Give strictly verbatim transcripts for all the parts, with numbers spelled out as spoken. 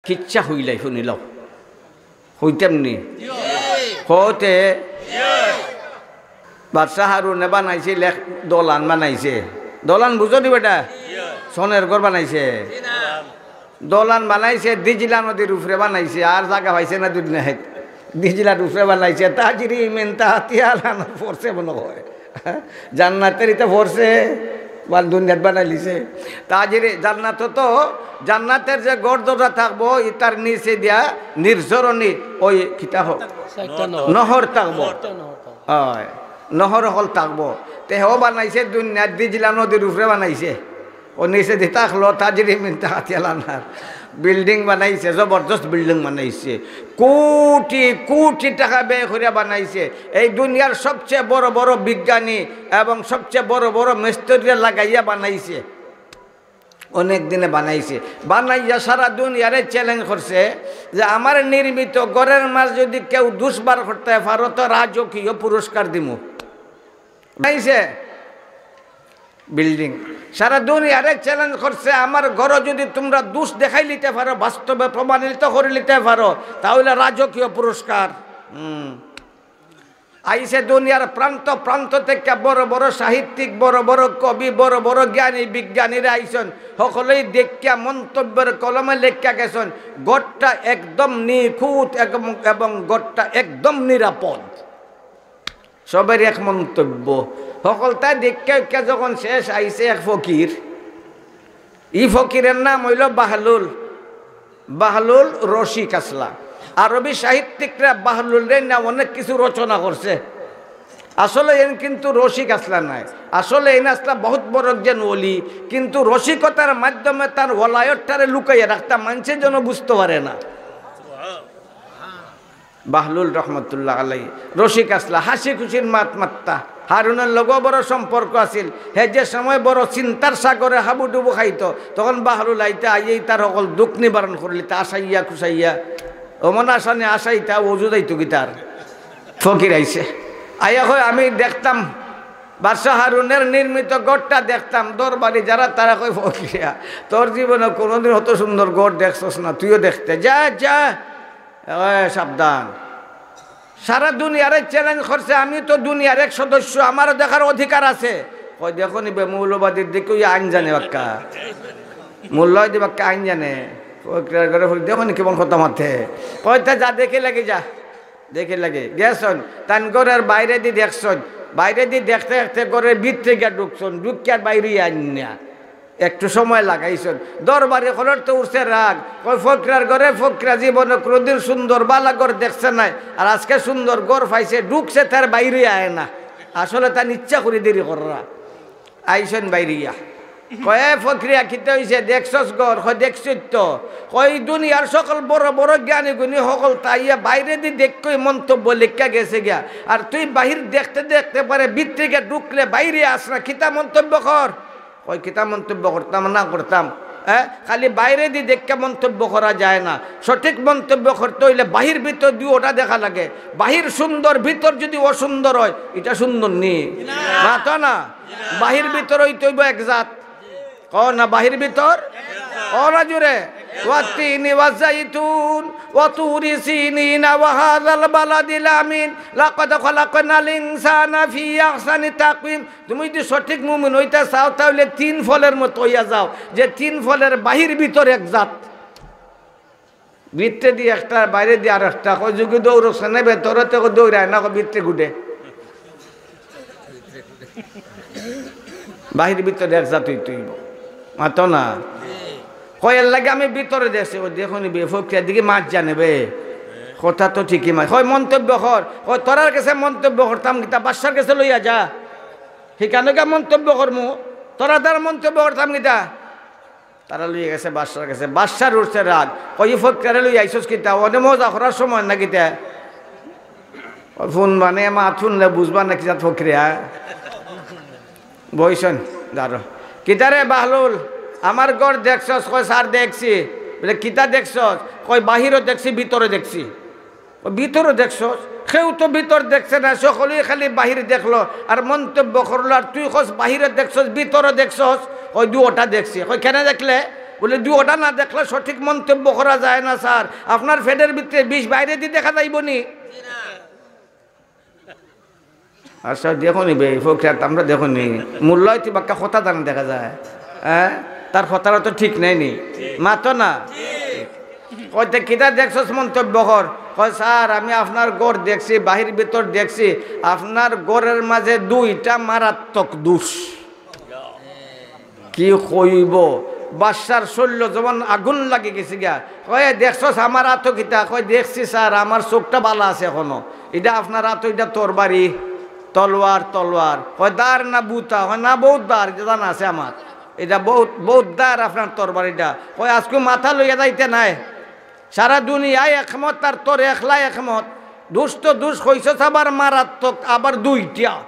কিচ্ছা হইলাই শুনিলাও। হইতাম নি? হতে বাদশাহ হারুনে বানাইছিল এক দলান বানাইছে। দলান বুঝো নি বেটা? সনের ঘর বানাইছে। দলান বানাইছে, দিজলা নদীর উপরে বানাইছে, আর জাগা পাইছে না দুনিয়াত। দিজলার উপরে বানাইছে, তাজরি মিন তাহতিহাল আনহার পড়ছে মনে হয়। জান্নাতের ইটা পড়ছে, বা দুনিয়াত বানাইলিছে। তাজরি জান্নাত তো, জান্নাতের যে ঘর দরজা থাকবো, ইটার নিচে দিয়া নির্ঝরণী ওই কিতা হোক, একটা নহর। নহর থাকবো। একটা নহর থাকবো। হয়, নহর অকল থাকবো। তে হেও বানাইছে দুনিয়াত দিজলা নদীর উপরে বানাইছে। ও নিচে দি থাকলো তাজরি মিন তাহতিহাল আনহার। বিল্ডিং বানাইছে, জবরদস্ত বিল্ডিং বানাইছে। কোটি কোটি টাকা ব্যয় করিয়া বানাইছে। এই দুনিয়ার সবচেয়ে বড় বড় বিজ্ঞানী এবং সবচেয়ে বড় বড় মিস্ত্রিরে লাগাইয়া বানাইছে। অনেক দিনে বানাইছে। বানাইয়া সারা দুনিয়ারে চ্যালেঞ্জ করছে যে আমার নির্মিত ঘরের মাঝে যদি কেউ দোষ বার করতে পারো তো রাজকীয় পুরস্কার দিমু। বানাইছে বিল্ডিং। সারা দুনিয়ারে চ্যালেঞ্জ করছে, আমার ঘরো যদি তোমরা দোষ দেখাই লিতে পারো, বাস্তবে প্রমাণিত করে লিতে পারো, তাহলে রাজকীয় পুরস্কার। হুম। আইছে দুনিয়ার প্রান্ত প্রান্ত থেকে বড় বড় সাহিত্যিক, বড় বড় কবি, বড় বড় জ্ঞানী বিজ্ঞানীরা আইছন। সকলেই দেখিয়া মন্তব্যের কলমে লেখিয়া গেছেন, ঘরটা একদম নিখুঁত এবং, এবং ঘরটা একদম নিরাপদ। সবের এক মন্তব্য। সকলতা দেখিয়া যখন শেষ, আইছে এক ফকির। ই ফকিরের নাম অইলো বাহলুল। বাহলুল রশিক আছলা। আরবি সাহিত্যিকরা বাহলুলরে নিয়া অনেক কিছু রচনা করছে। আসলে এন কিন্তু রশিক আছলা নায়, আসলে এন আছলা বহুত বড় একজন ওলি, কিন্তু রসিকতার মাধ্যমে তার ওলায়তটারে লুকাইয়া রাখতা, মানষে যেন বুঝতে পারে না। বাহলুল রহমতুল্লাহ আলাই রসিক আছলা, হাসি খুশির মাত মাততা। হারুনের লগেও বড় সম্পর্ক আছিল। হে যে সময় বড় চিন্তার সাগরে হাবুডুবু খাইতো, তখন বাহলুল আইতা, আইয়াই তার সকল দুঃখ নিবারণ করলিতা, আসাইয়া খুশাইয়া। অমন আসানে আসাইতা, অজু যাইতো কি তার? ফকির আইছে। আইয়া কয়, "আমি দেখতাম, বাদশাহ হারুনের নির্মিত ঘরটা দেখতাম, দরবারি যারা তারা কয়, 'ফকিরিয়া, তোর জীবনে কোনোদিন অত সুন্দর ঘর দেখছস না, তুইও দেখতে। যা, যা।'" এ, সাবধান। সারা দুনিয়ারে চ্যালেঞ্জ করছে, আমি তো দুনিয়ার এক সদস্য, আমারও দেখার অধিকার আছে। কয়, "দেখো নি বে, মৌলবাদীর দিকে ওই আইন জানে বাক্কা। মোল্লায় দি বাক্কা আইন জানে।" কয়, "দেখো নি কেমন কথা মাতে।" কয়, "তা যা, দেখে লাগে যা।" দেখে লাগে। গেছন, তান ঘরের বাইরে দি দেখছন। বাইরে দি দেখতে দেখতে ঘরের ভিতরে গিয়া ঢুকছন। ঢুকিয়ার বাইরে আইন না। একটু সময় লাগাইছন। দরবারি অকলর তো উঠছে রাগ। কয়, "ফকিরার ঘরে ফকিরা জীবনে কোনোদিন সুন্দর বালা ঘর দেখছে নায়, আর আজকে সুন্দর ঘর পাইছে, ঢুকছে তার বাইরে আয় না।" আসলে তান ইচ্ছা করি দেরি কররা। আইছন বাইরিয়া। কয়, "এ ফকিরিয়া, কিতা অইছে? দেখছস ঘর?" কয়, "দেখছি তো।" কয়, "দুনিয়ার সকল বড় বড় জ্ঞানী গুণী সকলতা আইয়া বাইরে দি দেখি মন্তব্য লেখিয়া গেছে গিয়া, আর তুই বাহির দেখতে দেখতে পারে ভিতরে গিয়া ঢুকলে বাইরে আস না, কিতা মন্তব্য কর?" কয়, "কিতা মন্তব্য করতাম না করতাম, হ্যাঁ? খালি বাইরে দি দেখে মন্তব্য করা যায় না। সঠিক মন্তব্য করতে অইলে বাহির ভিতর দুইওটা দেখা লাগে। বাহির সুন্দর, ভিতর যদি অসুন্দর হয়, ইটা সুন্দর নি? মাতো না। বাহির ভিতর অইতে অইবো এক জাত।" কও না, বাহির ভিতর? কও না জোরে। "ওয়াত্তিনি ওয়াজ্জাইতুন, ওয়াতুরি সিনিনা, ওয়াহাযাল বালাদিল আমিন, লাকাদ খালাকনাল ইনসানা ফি আহসানি তাকওয়িম।" তুমি যদি সঠিক মুমিন অইতা চাও, তাইলে তিন ফলের মতো অইয়া যাও, যে তিন ফলের বাহির ভিতর এক জাত। ভিতরে দি একটা, বাইরে দি আর একটা। কয়, "যুগে দৌড়ছে না, ভেতরে তো দৌড়ায় না, কয়, ভিতরে ঘুরে।" বাহির ভিতরে এক জাত অইতে অইবো। মাতো না। কয়, "এর লাগি আমি ভিতরে দেখছি।" ও দেখো নি বে, ফকিরার দিকে মাত জানে বে। কথা তো ঠিকই মাত। কয়, "মন্তব্য কর।" কয়, "তোরার গেছে মন্তব্য করতাম কিতা, বাদশার গেছে লইয়া যা। হিকানো গিয়া মন্তব্য করমু, তোরার দ্বারা মন্তব্য করতাম কিতা?" তারা লইয়া গেছে বাদশার গেছে। বাদশার উঠছে রাগ। কয়, "ই ফকিরারে লইয়া আইছস কিতা? অনে মজা করার সময় না কিতা?" কয়, "ফোন বানে মাত হুনলে বুঝবা না কি জাত ফকিরিয়া।" বইছন, দাঁড়ো। "কিতারে বাহলুল, আমার ঘর দেখছস?" কয়, "স্যার, দেখছি।" বলে, "কিতা দেখছস?" কয়, "বাহিরও দেখছি, ভিতরে দেখছি।" "ও, ভিতরে দেখছস? কেউ তো ভিতর দেখছে না, সকলেই খালি বাহির দেখলো আর মন্তব্য করলো, আর তুই কস বাহিরে দেখছস, ভিতরে দেখছস?" কয়, "দুইওটা দেখছি।" কয়, "কেনে দেখলে?" বলে, "দুইটা না দেখলে সঠিক মন্তব্য করা যায় না স্যার, আপনার পেটের ভিতরে বিষ বাইরেদি দেখা যাইবো নি?" আচ্ছা, দেখো নি বে, ফকিরাত আমরা দেখো নি, মূল্য হইতে বাক্কা কথা জানা দেখা যায়, হ্যাঁ? তার কথাটা তো ঠিক নাই নি, মাতো না। কইতে, "কিতা দেখছস মন্তব্য কর।" কয়, "স্যার, আমি আপনার ঘর দেখছি, বাহির ভিতর দেখছি, আপনার ঘরের মাঝে দুইটা মারাত্মক দোষ।" কি কইবো, বাদশার শরীর যেমন আগুন লাগি গেছে গিয়া। কয়, "দেখছস আমার আতো কিতা?" কয়, "দেখছি স্যার, আমার চোখটা ভালা আছে এখনো।" "ইটা আপনার আতো, ইটা তরবারি, তলোয়ার, তলোয়ার।" কয়, "ধার না বুতা?" কয়, "না, বউত ধার, ইটা জানা আছে আমার, ইটা বউত, বউত ধার আপনার তরবারিটা।" কয়, "আজকে মাথা লইয়া যাইতে নায়।" সারা দুনিয়ায় একমত, আর তোর একলা একমত। দোষ তো দোষ কইছস, আবার মারাত্মক, আবার দুইটা।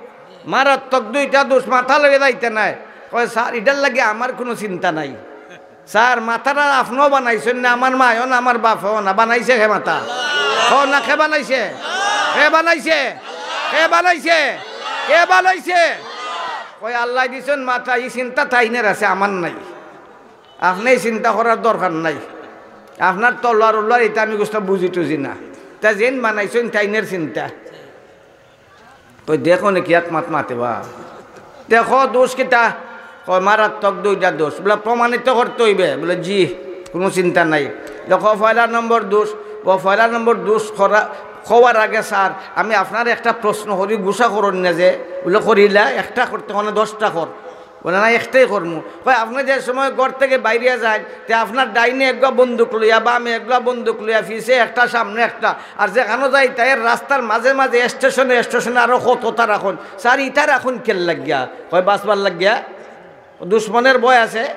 মারাত্মক দুইটা দোষ, মাথা লইয়া যাইতে নায়। কয়, "স্যার, ইটার লাগি আমার কুনু চিন্তা নাই। স্যার, মাথাটা আপনেও বানাইছইন না, আমার মায়ও না, আমার বাপেও না, বানাইছে কে মাথা? কও না, কে বানাইছে? কে বানাইছে? কে বানাইছে? কে বানাইছে?" কয়, "আল্লায় দিছইন মাথা, ই চিন্তা তাইনের আছে, আমার নাই।" আপনে চিন্তা করার দরকার নাই। আপনার তলোয়ার উলোয়ার ইতা আমি গুস্তা বুঝি টুঝি না। তা যেইন বানাইছইন তাইনের চিন্তা। কই, "দেখো নি কিয়াত মাত মাতে বা। দেখো দোষ কিতা?" কয়, "মারাত্মক দুইটা দোষ।" বলে, "প্রমাণিত করতে হইবে।" বলে, "জি, কুনু চিন্তা নাই।" দেখো, পয়লা নম্বর দোষ, ও পয়লা নম্বর দোষ করা, কওয়ার আগে স্যার, আমি আপনার একটা প্রশ্ন করি, গুসা করইন না যে, বলে, "করিলা, একটা করতে মানে দশটা কর।" বলে, "না, একটাই করমু।" কয়, "আপনে যে সময় ঘর থাকি বাইরিয়া যাইন, তে আপনার ডাইনে এগুয়া বন্দুক লইয়া, বামে এগুয়া বন্দুক লইয়া, পিছে একটা, সামনে একটা, আর যেখানো যাইতা এর রাস্তার মাঝে মাঝে স্টেশনে স্টেশনে আরো কততা রাখইন। স্যার, ইতা রাখইন কের লাগিয়া?" কয়, "বাঁচবার লাগিয়া। দুশমনের ভয় আছে,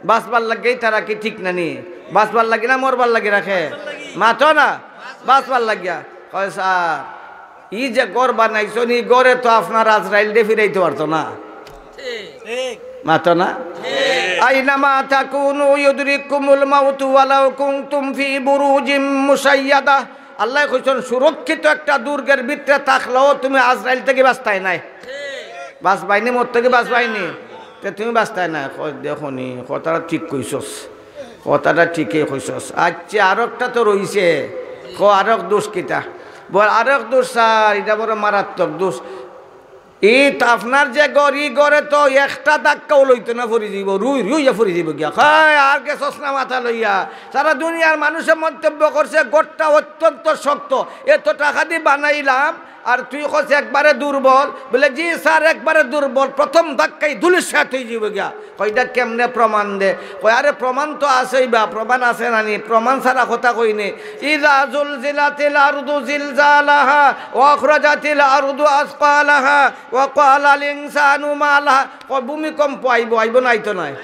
বাঁচবার লাগিয়া ইতা রাখে, ঠিক না নি? বাঁচবার লাগি না মরবার লাগি রাখে? মাতো না, বাঁচবার লাগিয়া।" কয়, "স্যার, ই যে ঘর বানাইছইন, ই ঘরে তো আপনার আজরাইলরে ফিরাইতে পারতো না।" মাতো না? "আইনামা তাকুনু ইউদরিককুমুল মাউতু ওয়ালাউ কুনতুম ফি বুরুজিম মুশাইয়াদা।" আল্লায় কইছইন, "সুরক্ষিত একটা দুর্গের ভিতরে থাকলেও তুমি আজরাইল থাকি বাঁচতায় নায়।" বাঁচবায় নি, মোর থাকি বাঁচবায় নি, তে তুমি বাঁচতায় নায়। কয়, "দেখো নি, কথাটা ঠিক কইছস।" কথাটা ঠিকই কইছস। আচ্ছা, আরোকটা তো রইছে। কও, আরোক দোষ কিতা? বল, "আরোক দোষ স্যার, ইটা বড় মারাত্মক দোষ। ই তো আপনার যে ঘর, ই ঘরে তো একটা ধাক্কাও লইতো না, পড়ি যাইবো, রুই রুইয়া পড়ি যাইবো গিয়া।" কয়, "আর গেছস না মাথা লইয়া? সারা দুনিয়ার মানুষে মন্তব্য করছে ঘরটা অত্যন্ত শক্ত, এত টাকা দি বানাইলাম, আর তুই কস একবারে দুর্বল।" বলে, "জি স্যার, একবারে দুর্বল, প্রথম ধাক্কায় ধুলিস্যাৎ অইযিবো গিয়া।" কয়, "ইটা কেমনে প্রমাণ দে?" কয়, "আরে প্রমাণ তো আছেই বা, প্রমাণ আছে না নি? প্রমাণ ছাড়া কথা কই নি। ইযা জুলজিলাতিল আরদু জিলজালাহা ওয়া আখরাজাতিল আরদু আসকালাহা ওয়া ক্বালাল ইনসানু মা লাহা।" কয়, "ভূমিকম্প আইবো, আইবো না আইতো নায়?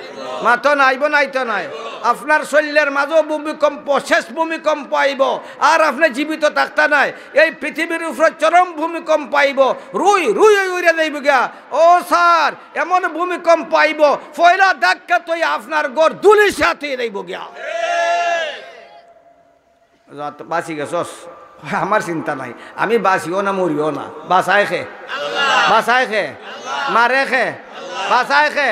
মাতো না, আইবো না আইতো নায়? আপনার শরীরের মাঝেও ভূমিকম্প, শেষ ভূমিকম্প আইবো, আর আপনে জীবিত থাকতা নায়। এই পৃথিবীর উপরে চরম ভূমিকম্প আইবো, রুই রুই অই উড়ে যাইবো গিয়া।" ও স্যার, এমন ভূমিকম্প আইবো, পয়লা ধাক্কা তো আপনার ঘর ধুলিস্যাৎ অই যাইবো গিয়া। যা তো বাঁচি গেছস, আমার চিন্তা নাই, আমি বাঁচিও না, মরিও না। বাঁচায় কে? বাঁচায় কে? মারে কে? বাঁচায় কে?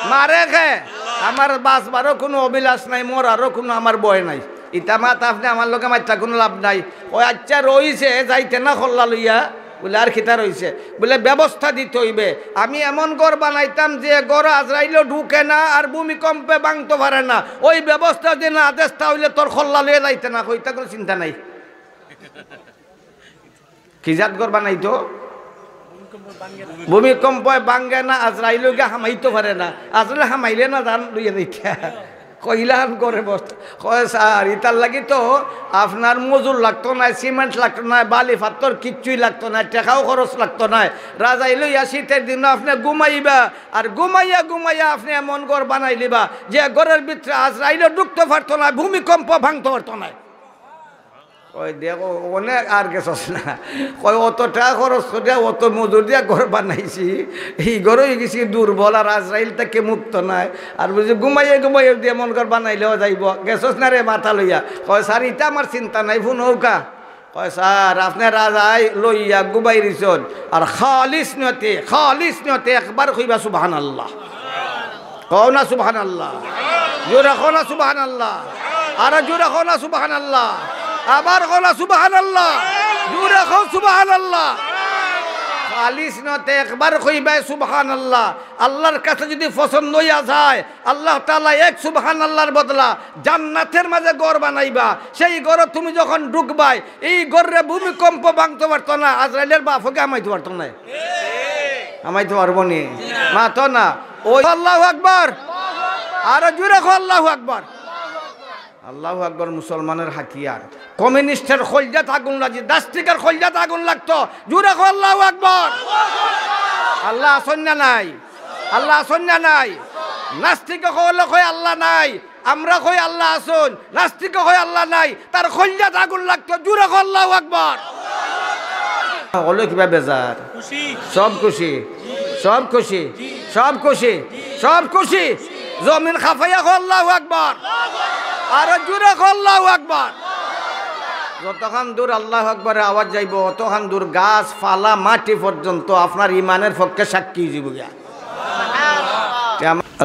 মারে কে? আমার বাঁচবারও কুনু অভিলাষ নাই, মরারও কুনু আমার ভয় নাই। ইতা মাত আপনে আমার লগে মাতিয়া কুনু লাভ নাই। কয়, "আচ্ছা, রইছে যাইতে না কল্লা লইয়া?" বলে, "আর কিতা রইছে?" বলে, "ব্যবস্থা দিতে অইবে। আমি এমন ঘর বানাইতাম যে ঘর আজরাইলও ঢুকে না আর ভূমিকম্পে ভাঙতো পারে না। ওই ব্যবস্থা যদি না দেস, তা অইলে তোর কল্লা লইয়া যাইতে না।" কই, "ইতা কুনু চিন্তা নাই।" কি জাত ঘর বানাইতো? ভূমিকম্পে ভাঙে না, আজরাইলও গিয়া হামাইতো পারে না। আজরাইল হামাইলে না জান লইয়া যাইতা। কইলাম করে বস। কয়, "স্যার, ইতার লাগি তো আপনার মজুর লাগতো নায়, সিমেন্ট লাগতো নায়, বালি পাথর কিচ্ছুই লাগতো নায়, টেকাও খরচ লাগতো নায়। রাজাই লইয়া শীতের দিন আপনে ঘুমাইবা, আর ঘুমাইয়া ঘুমাইয়া আপনে এমন ঘর বানাইলিবা যে ঘরের ভিতরে আজরাইলও ঢুকতো পারতো নায়, ভূমিকম্প ভাঙতো পারতো নায়।" কয়, "দেখো, অনে আর গেছস না।" কয়, "অত টেকা খরচ করিয়া, অত মজুর দিয়া ঘর বানাইছি, ই ঘর অই গেছি দুর্বল, আর আজরাইল থাকি মুক্ত নায়। আর বুঝি ঘুমাইয়া ঘুমাইয়া যদি এমন ঘর বানাইলেও যাইবো, গেছস না রে মাথা লইয়া।" কয়, "স্যার, ইতা আমার চিন্তা নাই, হুনউক্কা।" কয়, "স্যার, আপনে রাজাই লইয়া ঘুমাই রইছইন, আর খালিস নিয়তে, খালিস নিয়তে একবার কইবা সুবহানাল্লাহ। কও না সুবহানাল্লাহ।" জোরে কও না সুবহানাল্লাহ। আরো জোরে কও না সুবহানাল্লাহ। আবার কও না সুবহানাল্লাহ। জোরে কও সুবহানাল্লাহ। খালিস নিয়তে একবার কইবায় সুবহানাল্লাহ। আল্লাহর কাছে যদি পছন্দ অইয়া যায়, আল্লাহ তাআলা এক সুবহানাল্লাহর বদলা জান্নাতের মাঝে ঘর বানাইবা। সেই ঘরো তুমি যখন ঢুকবায়, এই ঘররে ভূমিকম্প ভাঙতে পারতো না, আজরাইলের বাফও হামাইতে পারতো না। হামাইতে পারবো নি? মাতো না। ওই আল্লাহু আকবার। আরো জোরে কও আল্লাহু আকবার। আল্লাহু আকবার মুসলমানের হাতিয়ার। কমিউনিস্টের কইলজাত আগুন লাগি, নাস্তিকের কইলজাত আগুন লাগতো। জোরে কও আল্লাহু আকবার। আল্লাহ আছইন না নাই? আল্লাহ আছইন না নাই? নাস্তিকে কইলে কয় আল্লাহ নাই, আমরা কই আল্লাহ আছইন, নাস্তিকে কয় আল্লাহ নাই, তার কইলজাত আগুন লাগতো। জোরে কও আল্লাহু আকবার। হকলে কিবা বেজার? সব খুশি, সব খুশি, সব খুশি, সব খুশি। জমিন কাঁপাইয়া কও আল্লাহু আকবার। আরো জোরে কও আল্লাহু আকবার। যতখান দূর আল্লাহু আকবারের আওয়াজ যাইবো, অতখান দূর গাছ, পালা, মাটি পর্যন্ত আপনার ইমানের পক্ষে সাক্ষী অইযিবো গিয়া।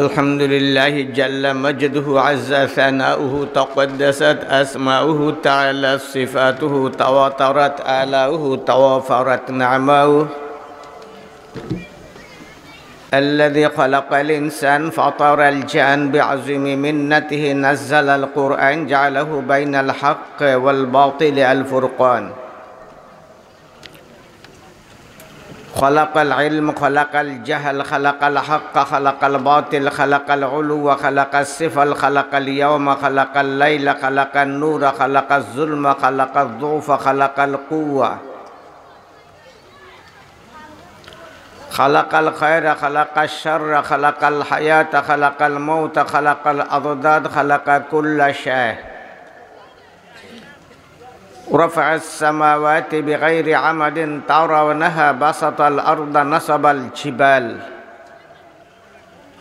الحمد لله جل مجده وعز ثناؤه، تقدست أسماؤه، تعالى صفاته، تواترت آلاؤه، توافرت نعماؤه. الذي خلق الإنسان فطار الجان بعظيم منته، نزل القرآن جعله بين الحق والباطل الفرقان. خلق العلم، خلق الجهل، خلق الحق، خلق الباطل، خلق العلو، خلق السفل، خلق اليوم، خلق الليل، خلق النور، خلق الظلم، خلق الضعف، خلق القوة، خلق الخير، خلق الشر، خلق الحياة، خلق الموت، خلق الأضداد، خلق كل شيء. رفع السماوات بغير عمد ترونها، بسط الأرض، نصب الجبال،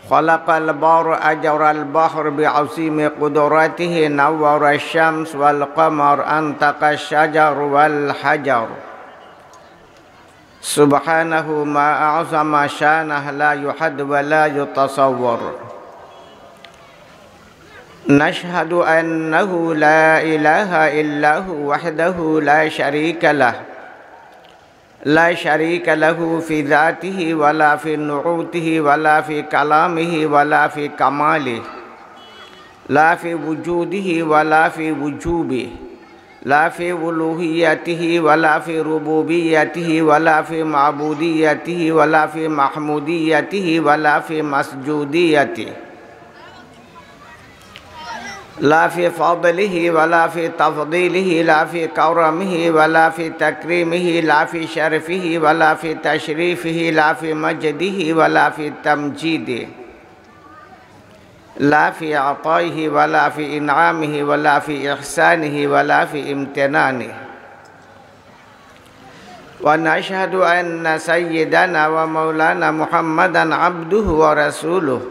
خلق البر، أجرى البحر بعظيم قدرته، نور الشمس والقمر، أنطق الشجر والحجر. سبحانه ما أعظم شانه، لا يحد ولا يتصور. نشهد أنه لا إله إلا هو وحده لا شريك له، لا شريك له في ذاته ولا في نعوته ولا في كلامه ولا في كماله، لا في وجوده ولا في وجوبه، لا في ألوهيته ولا في ربوبيته ولا في معبوديته ولا في محموديته ولا في مسجوديته، لا في فضله ولا في تفضيله، لا في كرمه ولا في تكريمه، لا في شرفه ولا في تشريفه، لا في مجده ولا في تمجيده، لا في عطائه ولا في إنعامه ولا في إحسانه ولا في امتنانه. ونشهد أن سيدنا ومولانا محمدا عبده ورسوله،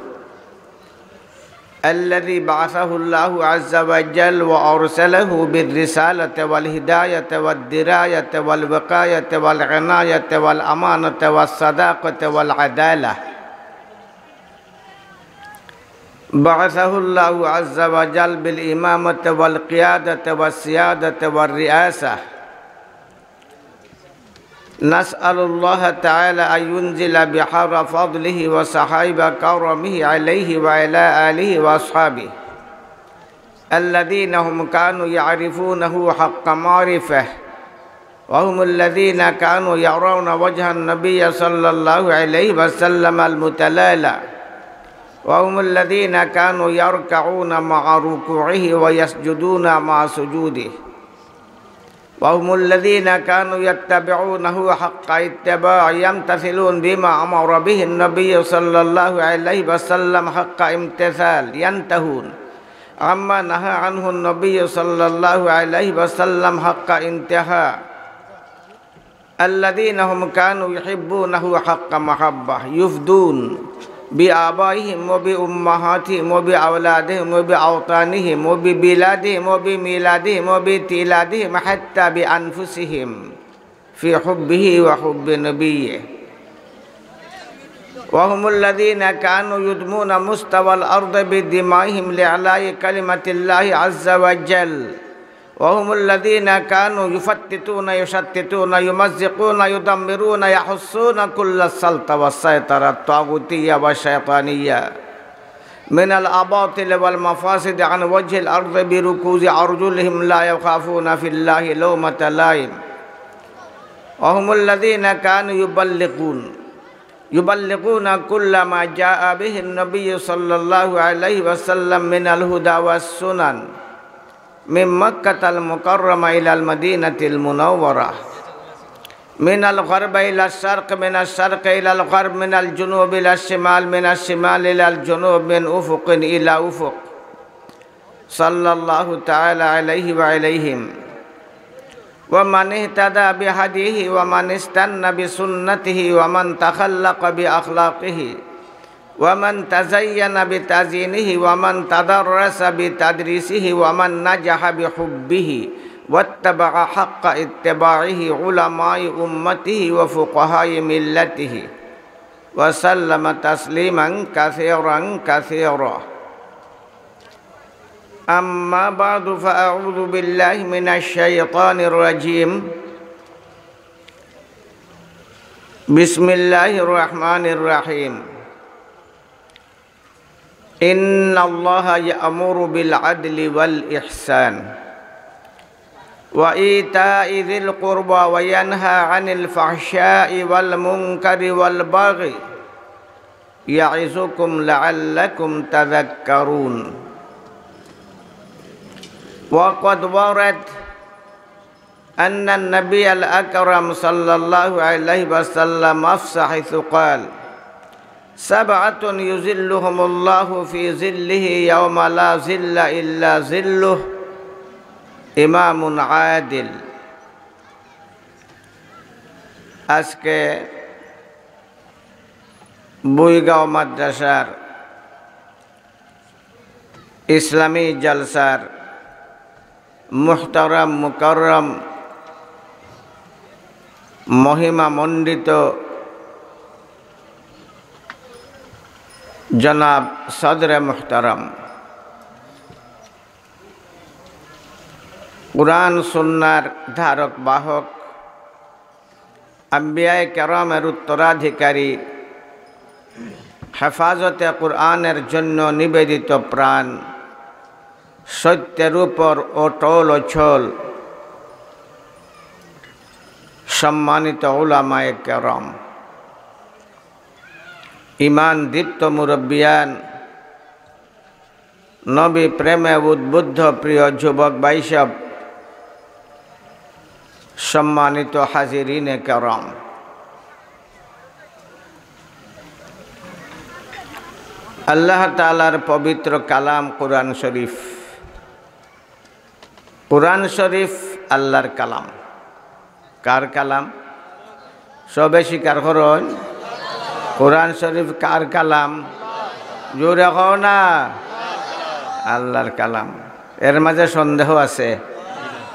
الذي بعثه الله عز وجل وأرسله بالرسالة والهداية والدراية والوقاية والعناية والأمانة والصداقة والعدالة. بعثه الله عز وجل بالإمامة والقيادة والسيادة والرئاسة. نسأل الله تعالى أن ينزل بحار فضله وسحائب كرمه عليه وعلى آله وأصحابه الذين هم كانوا يعرفونه حق معرفة، وهم الذين كانوا يرون وجه النبي صلى الله عليه وسلم المتلالى، وهم الذين كانوا يركعون مع ركوعه ويسجدون مع سجوده، وهم الذين كانوا يتبعونه حق اتباع، يمتثلون بما أمر به النبي صلى الله عليه وسلم حق امتثال، ينتهون عما نهى عنه النبي صلى الله عليه وسلم حق انتهاء، الذين هم كانوا يحبونه حق محبة، يفدون بآبائهم وبأمهاتهم وبأولادهم وبأوطانهم وببلادهم وبميلادهم وبتيلادهم حتى بأنفسهم في حبه وحب نبيه. وهم الذين كانوا يدمون مستوى الأرض بدمائهم لإعلاء كلمة الله عز وجل. وهم الذين كانوا يفتتون، يشتتون، يمزقون، يدمرون، يحثون كل السلطة والسيطرة الطاغوتية والشيطانية من الأباطيل والمفاسد عن وجه الأرض بركوز أرجلهم لا يخافون في الله لومة لائم. وهم الذين كانوا يبلغون، يبلغون كل ما جاء به النبي صلى الله عليه وسلم من الهدى والسنن من مكة المكرمة إلى المدينة المنورة، من الغرب إلى الشرق، من الشرق إلى الغرب، من الجنوب إلى الشمال، من الشمال إلى الجنوب، من أفق إلى أفق، صلى الله تعالى عليه وعليهم، ومن اهتدى بهديه، ومن استن بسنته، ومن تخلق بأخلاقه، ومن تزين بتزيينه، ومن تدرس بتدريسه، ومن نجح بحبه، واتبع حق اتباعه علماء أمته وفقهاء ملته، وسلم تسليما كثيرا كثيرا. أما بعد، فأعوذ بالله من الشيطان الرجيم. بسم الله الرحمن الرحيم. إن الله يأمر بالعدل والإحسان وإيتاء ذي القربى وينهى عن الفحشاء والمنكر والبغي يعظكم لعلكم تذكرون. وقد ورد أن النبي الأكرم صلى الله عليه وسلم أفصح حيث قال: سبعة يظلهم الله في ظله يوم لا ظل إلا ظله، إمام عادل. আজকে বুইগাঁও মাদ্রাসার ইসলামী জলসার মুহতারাম মুকাররম মহিমা মণ্ডিত জনাব সদরে মুহতারাম, কুরআন সুন্নাহর ধারক বাহক, আম্বিয়ায়ে কেরামের উত্তরাধিকারী, হেফাজতে কুরআনের জন্য নিবেদিত প্রাণ, সত্যের উপর অটল অচল, সম্মানিত উলামায়ে কেরাম, ঈমান দীপ্ত মুরব্বিয়ান, নবী প্রেমে উদ্বুদ্ধ প্রিয় যুবক ভাইসব, সম্মানিত হাজিরিনে কেরাম, আল্লাহ তাআলার পবিত্র কালাম কুরআন শরীফ। কুরআন শরীফ আল্লাহর কালাম। কার কালাম? সবে স্বীকার করইন। কুরআন শরীফ কার কালাম? জোরে কও না। আল্লাহর কালাম। এর মাঝে সন্দেহ আছে?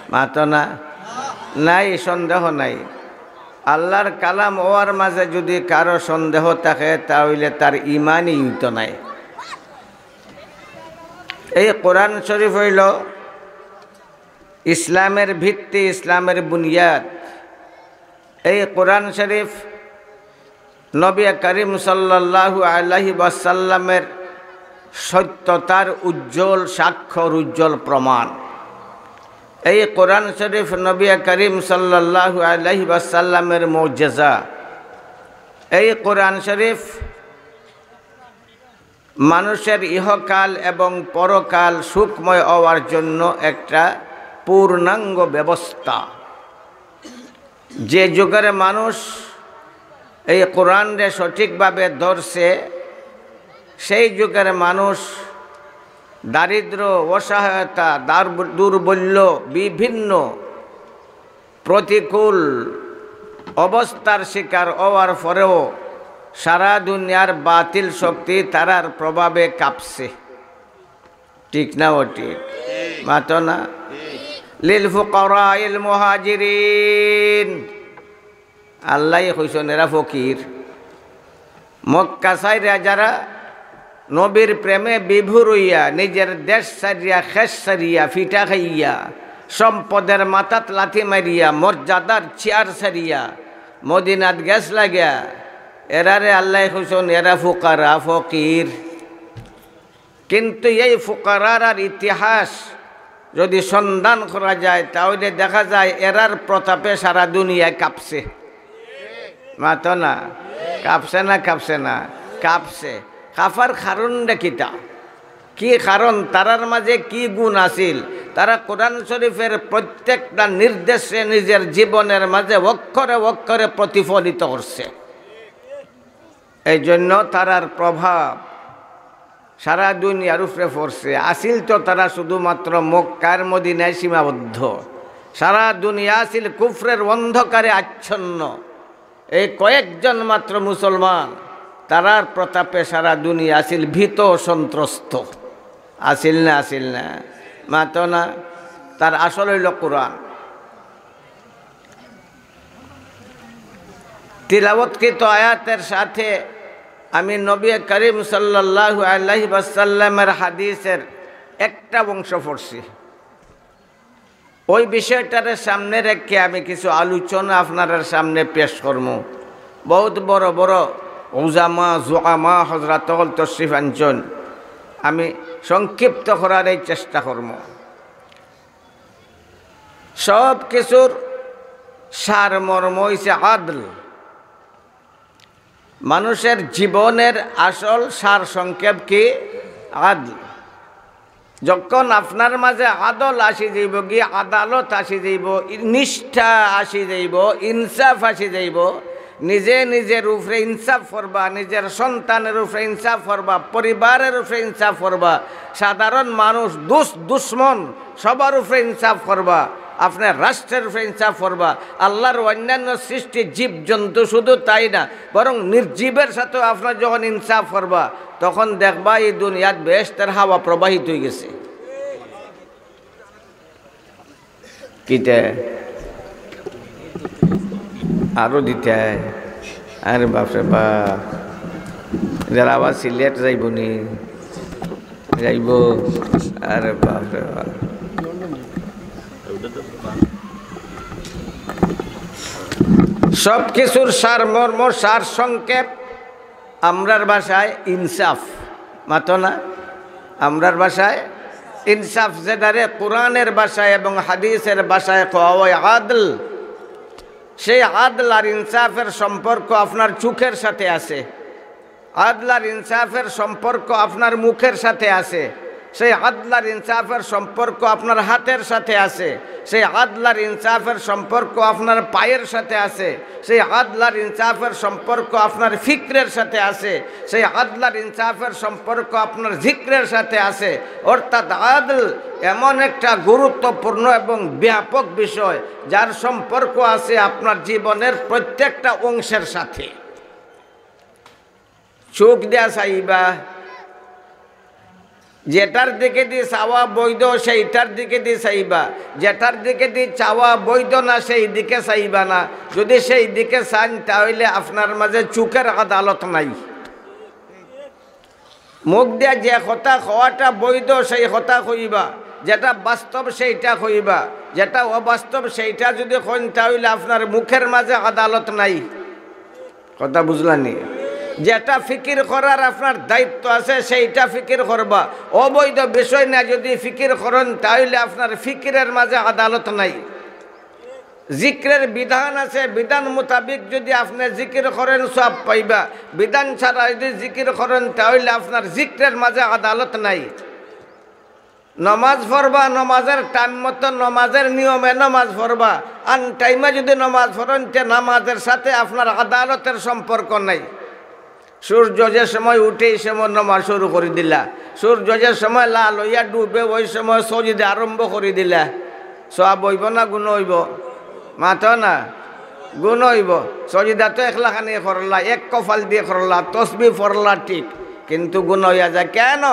মাতো না। নাই, সন্দেহ নাই। আল্লাহর কালাম অওয়ার মাঝে যুদি কারো সন্দেহ থাকে, তা অইলে তার ইমানই অইতো নায়। এই কুরআন শরীফ অইলো ইসলামের ভিত্তি, ইসলামের বুনিয়াদ। এই কুরআন শরীফ নবী করিম সাল্লাল্লাহু আলাইহি ওয়াসাল্লামের সত্যতার উজ্জ্বল স্বাক্ষর, উজ্জ্বল প্রমাণ। এই কুরআন শরীফ নবী করিম সাল্লাল্লাহু আলাইহি ওয়াসাল্লামের মুজিজা। এই কুরআন শরীফ মানুষের ইহকাল এবং পরকাল সুখময় অওয়ার জন্য একটা পূর্ণাঙ্গ ব্যবস্থা। যে যুগের মানুষ এই কুরআনরে সঠিকভাবে ধরছে, সেই যুগের মানুষ দারিদ্র, অসহায়তা, দার-, দুর্বল্য, বিভিন্ন প্রতিকূল অবস্থার শিকার অওয়ার পরেও সারা দুনিয়ার বাতিল শক্তি তারার প্রভাবে কাঁপছে। ঠিক না অঠিক? মাতো না। লিল ফুকারাইল মুহাজিরিন। আল্লায় কইছইন, এরা ফকির। মক্কা ছাইরা যারা নবীর প্রেমে বিভোর অইয়া, নিজের দেশ ছাড়িয়া, খেশ ছাড়িয়া, ফিটা খাইয়া, সম্পদের মাথাত লাথি মারিয়া, মর্যাদার চেয়ার ছাড়িয়া মদিনাত গেছলাগিয়া, এরারে আল্লায় কইছইন, এরা ফুকারা, ফকির। কিন্তু এই ফুকারার ইতিহাস যদি সন্ধান করা যায়, তাহলে দেখা যায় এরার প্রতাপে সারা দুনিয়ায় কাঁপছে। মাতো না, কাঁপছে না, কাঁপছে না, কাঁপছে। কাঁপার কারণটা কিতা? কি কারণ? তারার মাঝে কি গুণ আছিল? তারা কোরআন শরীফের প্রত্যেকটা নির্দেশে নিজের জীবনের মাঝে অক্ষরে অক্ষরে প্রতিফলিত করছে। এই জন্য তারার প্রভাব সারা দুনিয়ার উপরে পড়ছে। আছিল তো তারা শুধুমাত্র মক্কার মদিনায় সীমাবদ্ধ, সারা দুনিয়া আছিল কুফরের অন্ধকারে আচ্ছন্ন। এই কয়েকজন মাত্র মুসলমান, তারার প্রতাপে সারা দুনিয়া আছিল ভীত সন্ত্রস্ত। আছিল না? আছিল না? মাতো না। তার আসল অইল কোরআন। তিলাওয়াতকৃত আয়াতের সাথে আমি নবী করিম সাল্লাল্লাহু আলাইহি ওয়াসাল্লামের হাদিসের একটা অংশ পড়ছি। ওই বিষয়টারে সামনে রেখে আমি কিছু আলোচনা আপনারার সামনে পেশ করমু। বহুত বড় বড় উজামা, জুআমা হজরত অকল তশরিফ আনছইন। আমি সংক্ষিপ্ত করার এই চেষ্টা করমু। সব কিছুর সারমর্ম অইছে আদল। মানুষের জীবনের আসল সার সংক্ষেপ কি? আদল। যখন আপনার মাঝে আদল আসি যাইব, কি আদালত আসি যাইব, নিষ্ঠা আসি যাইব, ইনসাফ আসি যাইব, নিজে নিজের উপরে ইনসাফ করবা, নিজের সন্তানের উপরে ইনসাফ করবা, পরিবারের উপরে ইনসাফ করবা, সাধারণ মানুষ, দুস্ত দুশমন, সবার উপরে ইনসাফ করবা, আপনার রাষ্ট্রের উপরে ইনসাফ করবা, আল্লাহর অন্যান্য সৃষ্টি জীবজন্তু শুধু তাই না, বরং নির্জীবের সাথেও আপনার যখন ইনসাফ করবা, তখন দেখবা এই দুনিয়াত বেহেশতের হাওয়া প্রবাহিত অইগেছে। কিতা? আরো দিতা? আরে বাপরে বাপ। এরা আবার সিলেট যাইব নি? যাইব? আরে বাপরে বাপ। সব কিছুর সারমর্ম, সার সংক্ষেপ, আমরার ভাষায় ইনসাফ। মাতো না? আমরার ভাষায় ইনসাফ, যেটারে কোরআনের ভাষায় এবং হাদিসের ভাষায় কওয়া হয় আদল। সেই আদল আর ইনসাফের সম্পর্ক আপনার চোখের সাথে আছে, আদল আর ইনসাফের সম্পর্ক আপনার মুখের সাথে আছে, সেই আদল আর ইনসাফের সম্পর্ক আপনার হাতের সাথে আছে, সেই আদল আর ইনসাফের সম্পর্ক আপনার পায়ের সাথে আছে, সেই আদল আর ইনসাফের সম্পর্ক আপনার ফিক্রের সাথে আছে, সেই আদল আর ইনসাফের সম্পর্ক আপনার জিক্রের সাথে আছে। অর্থাৎ আদল এমন একটা গুরুত্বপূর্ণ এবং ব্যাপক বিষয়, যার সম্পর্ক আছে আপনার জীবনের প্রত্যেকটা অংশের সাথে। চোখ দিয়া চাইবা, যেটার দিকেদি চাওয়া বৈধ, সেইটার দিকেদি চাইবা। যেটার দিকেদি চাওয়া বৈধ না, সেই দিকে চাইবা না। যদি সেই দিকে চাইন, তাহলে আপনার মাঝে চোখের আদালত নাই। মুখ দিয়া যে কথা কওয়াটা বৈধ, সেই কথা কইবা। যেটা বাস্তব, সেইটা কইবা। যেটা অবাস্তব, সেইটা যদি কইন, তাহলে আপনার মুখের মাঝে আদালত নাই। কথা বুঝলানি? যেটা ফিকির করার আপনার দায়িত্ব আছে, সেইটা ফিকির করবা। অবৈধ বিষয় নিয়া যদি ফিকির করইন, তাইলে আপনার ফিকিরের মাঝে আদালত নাই। জিক্রের বিধান আছে, বিধান মোতাবিক যদি আপনে জিকির করইন, সওয়াব পাইবা। বিধান ছাড়া যদি জিকির করইন, তাইলে আপনার জিক্রের মাঝে আদালত নাই। নমাজ পড়বা, নমাজের টাইম মতো, নমাজের নিয়মে নমাজ পড়বা। আন টাইমে যদি নমাজ পড়ইন, তে নমাজের সাথে আপনার আদালতের সম্পর্ক নাই। সূর্য যে সময় উঠে, এই সময় নমাজ শুরু করি দিলা। সূর্য যে সময় লাল অইয়া ডুবে, ওই সময় সজিদা আরম্ভ করি দিলা। সওয়াব অইবো না গুনা অইবো? মাতো না। গুনা অইবো। সজিদা তো একলাখানি করলা, এক কপাল দিয়া করলা, তসবি পড়লা ঠিক, কিন্তু গুনা অইয়া যায়। কেন?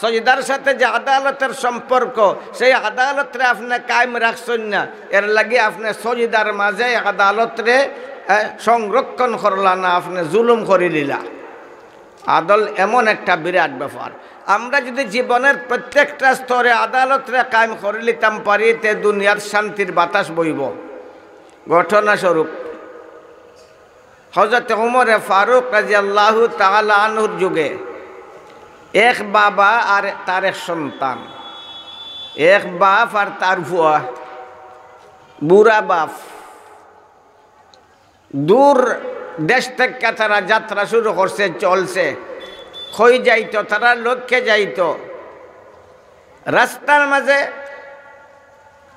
সজিদার সাথে যে আদালতের সম্পর্ক, সেই আদালতরে আপনে কায়েম রাখছইন না, এর লাগি আপনে সজিদার মাঝে আদালতরে, এ, সংরক্ষণ করলা না, আপনে জুলুম করি লিলা। আদল এমন একটা বিরাট ব্যাপার। আমরা যদি জীবনের প্রত্যেকটা স্তরে আদালতরে কায়েম করিলিতাম পারি, তে দুনিয়াত শান্তির বাতাস বইবো। ঘটনাস্বরূপ, হযরত উমরে ফারুক রাদিয়াল্লাহু তাআলা আনহুর যুগে এক বাবা আর তার এক সন্তান, এক বাপ আর তার ফুয়া, বুড়া বাপ। দূর দেশ থাকি তারা যাত্রা শুরু করছে, চলছে। কই যাইতো? তারার লক্ষ্যে যাইতো। রাস্তার মাঝে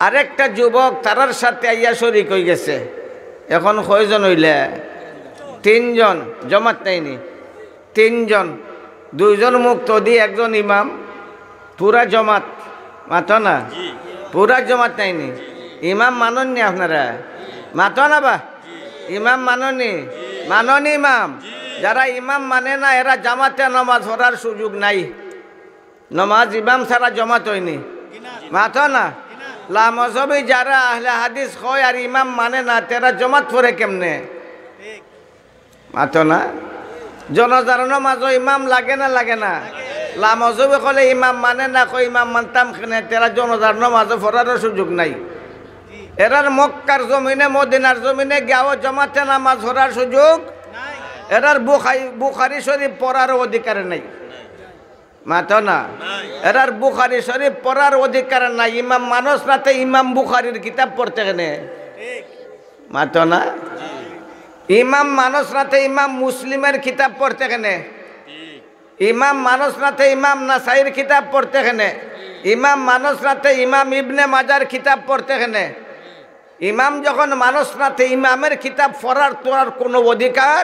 আরেকটা যুবক তারার সাথে আইয়া শরিক অইগেছে। এখন কয়জন অইলে? তিনজন। জমাত নাইনি? তিনজন। দুইজন মুক্তাদি, একজন ইমাম। পুরা জমাত। মাতো না? পুরা জমাত নাইনি? ইমাম মানইননি আপনারা? মাতো না বা? ইমাম মানইননি? মানইননি ইমাম? যারা ইমাম মানে না, এরা জামাতে নামাজ পড়ার সুযোগ নাই। নামাজ ইমাম ছাড়া জমাত অয়নি। মাতো না? লামজহবি যারা আহলে হাদিস কয় আর ইমাম মানে না, তেরা জমাত পড়ে কেমনে? মাতো না? জনাজার নামাজো ইমাম লাগে না, লাগে না? লামজহবি কইলে ইমাম মানে না, কয় ইমাম মানতাম কেনে, তেরা জনাজার নামাজো পড়ারও সুযোগ নাই। এরার মক্কার জমিনে, মদিনার জমিনে গিয়াও জমাতে নামাজ পড়ার সুযোগ, এরার বুখাই-, বুখারি শরিফ পড়ারও অধিকার নাই। মাতো না? এরার বুখারি শরিফ পড়ার অধিকার নাই। ইমাম মানস না তে ইমাম বুখারির কিতাব পড়তে কেনে? মাতো না? ইমাম মানস না তে ইমাম মুসলিমের কিতাব পড়তে কেনে? ইমাম মানস না তে ইমাম নাসাইর কিতাব পড়তে কেনে? ইমাম মানস না তে ইমাম ইবনে মাজার কিতাব পড়তে কেনে? ইমাম যখন মানস না তে ইমামের কিতাব পড়ার তোর আর কোনো অধিকার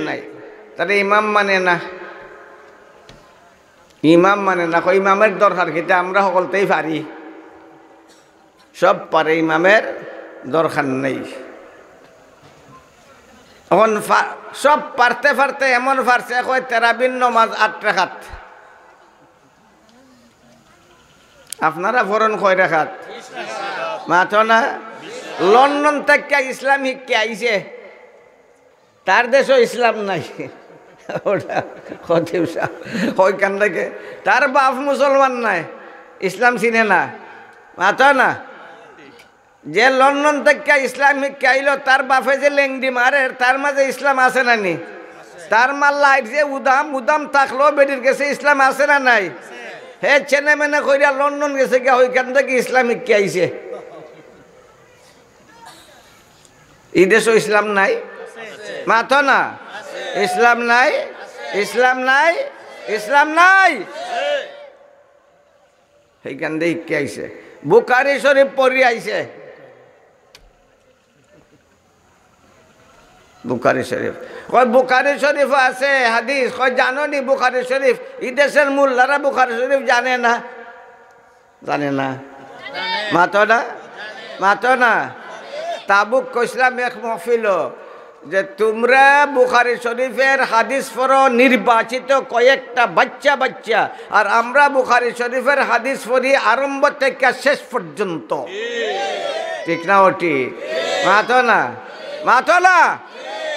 নাই। তাহলে ইমাম মানে না, ইমাম মানে না, কয় ইমামের দরকার কিতা? আমরা হকলতেই পারি, সব পারে, ইমামের দরকার নেই। এখন ফা-, সব পারতে পারতে এমন পারছে, কয় তেরাবির নমাজ আট রাকাত। আপনারা পড়ন কয় রাকাত? মাতো না? লন্ডন থাকি ইসলাম শিক্ষা আইছে। তার দেশো ইসলাম নাই। ওটা খতিব সাব, ওইখান থেকে তার বাপ মুসলমান নায়, ইসলাম চিনে না, মাতো না। যে লন্ডন থাকি ইসলাম শিক্ষা আইলো, তার বাপে যে লেংডি মারের, তার মাঝে ইসলাম আছে না নি? তার মার লাইট যে উদাম, উদাম থাকলো, বেটির গেছে ইসলাম আছে না নাই? হে ছেলে মেনে কইরা লন্ডন গেছে গিয়া, ওইখান থেকে ইসলাম শিক্ষা আইছে। ই দেশো ইসলাম নাই? মাতো না। ইসলাম নাই, ইসলাম নাই, ইসলাম নাই। সেইখান দিয়ে শিক্ষা আইছে, বুখারি শরিফ পড়ি আইছে। বুখারি শরিফ, কয় বুখারি শরিফো আছে হাদিস, কয় জানো নি বুখারি শরিফ? ই দেশের মোল্লারা বুখারি শরিফ জানে না। জানে না? মাতো না? মাতো না? তাবুক কইছলাম এক মহফিলো যে তুমরা বুখারি শরিফের হাদিস পড়ো নির্বাচিত কয়েকটা বাচ্চা বাচ্চা, আর আমরা বুখারি শরিফের হাদিস পড়ি আরম্ভ থেকে শেষ পর্যন্ত। ঠিক না ওটি? মাতো না? মাতো না?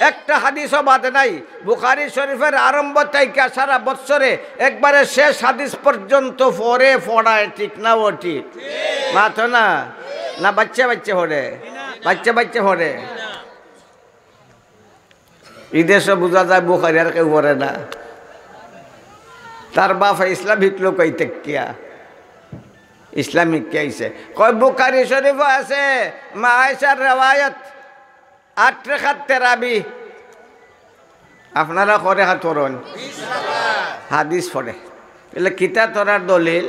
একটা হাদিসও বাদ নাই। বুখারি শরিফের আরম্ভ থাইকা সারা বৎসরে একবারে শেষ হাদিস পর্যন্ত পড়ে পড়ায়, ঠিক না ও ঠিক? মাতো না? না বাচ্চা বাচ্চা পড়ে? বাচ্চা বাচ্চা পড়ে? ই দেশো বুঝা যায় বুখারি আর কেউ পড়ে না। তার বাপে ইসলাম শিখলো কই থাকিয়া? ইসলাম শিক্ষা আইছে। কয় বুখারি শরিফো আছে, মা আয়েশার রেওয়ায়ত, আট রেখাত তেরাবি। আপনারা কয় রেখাত পড়ন? হাদিস পড়ে। এলে কিতা তোরার দলিল?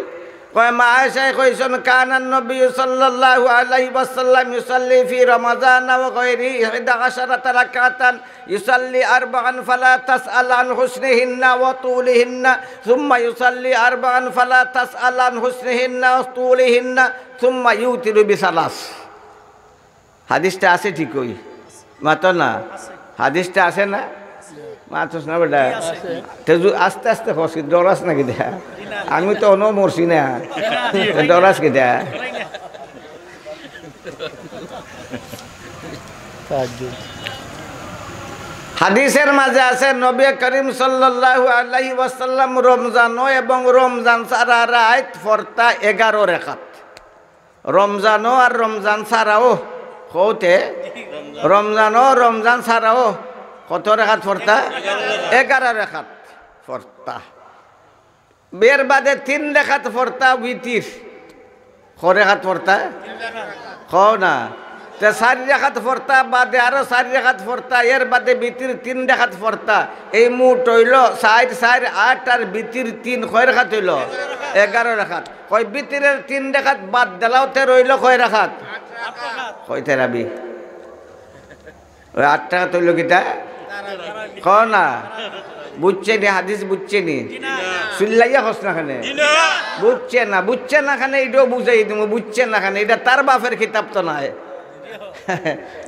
কয় মা আয়েশায় কইছন, কানান নবী সাল্লাল্লাহু আলাইহি ওয়াসাল্লাম ইউসাল্লি ফি রমাজান ওয়া গায়রি ইহদা আশারাতা রাকাতান, ইউসাল্লি আরবাআন ফালা তাসআল আন হুসনিহিন্না ওয়া তুলিহিন্না, সুম্মা ইউসাল্লি আরবাআন ফালা তাসআল আন হুসনিহিন্না ওয়া তুলিহিন্না, সুম্মা ইউতিরু বিসালাস। হাদিসটা আছে ঠিকই, মাতো না? হাদিসটা আছে না? মাতস না বেটা। তে জু-, আস্তে আস্তে কস, ডরাস নাকি দেখা? আমি তো অনো মরছি না, ডরাস কিতা? হাদিসের মাঝে আছে, নবী করিম সাল্লাল্লাহু আলাইহি ওয়াসাল্লাম রমজানো এবং রমজান ছাড়া রাইত ফরতা এগারো রেখাত। রমজানো আর রমজান ছাড়াও, কওতে, রমজানো রমজান ছাড়াও কত রেখাত ফরতা? এগারো রেখাত ফরতা। এর বাদে তিন রেখাত ফরতা বিতির। কয় রেখাত ফরতা? কও না। তে চাইর রেখাত ফরতা বাদে আরো চাইর রেখাত ফরতা, এর বাদে বিতির তিন রেখাত ফরতা। এই মোট অইলো চাইর, চাইর আট আর বিতির তিন, কয় রেখাত অইলো? এগারো রেখাত। কয় বিতিরের তিন রেখাত বাদ দিলাও তে রইলো কয় রেখাত? কয় তেরাবি? ওই আট রেখাত অইলো কিতা? কও না। বুঝছে নি? হাদিস বুঝছে নি? চিল্লাইয়া কস না কেনে? বুঝছে না, বুঝছে না কেনে? এটাও বুঝাই দিমু, বুঝছে না কেনে? এটা তার বাপের কিতাব তো নায়।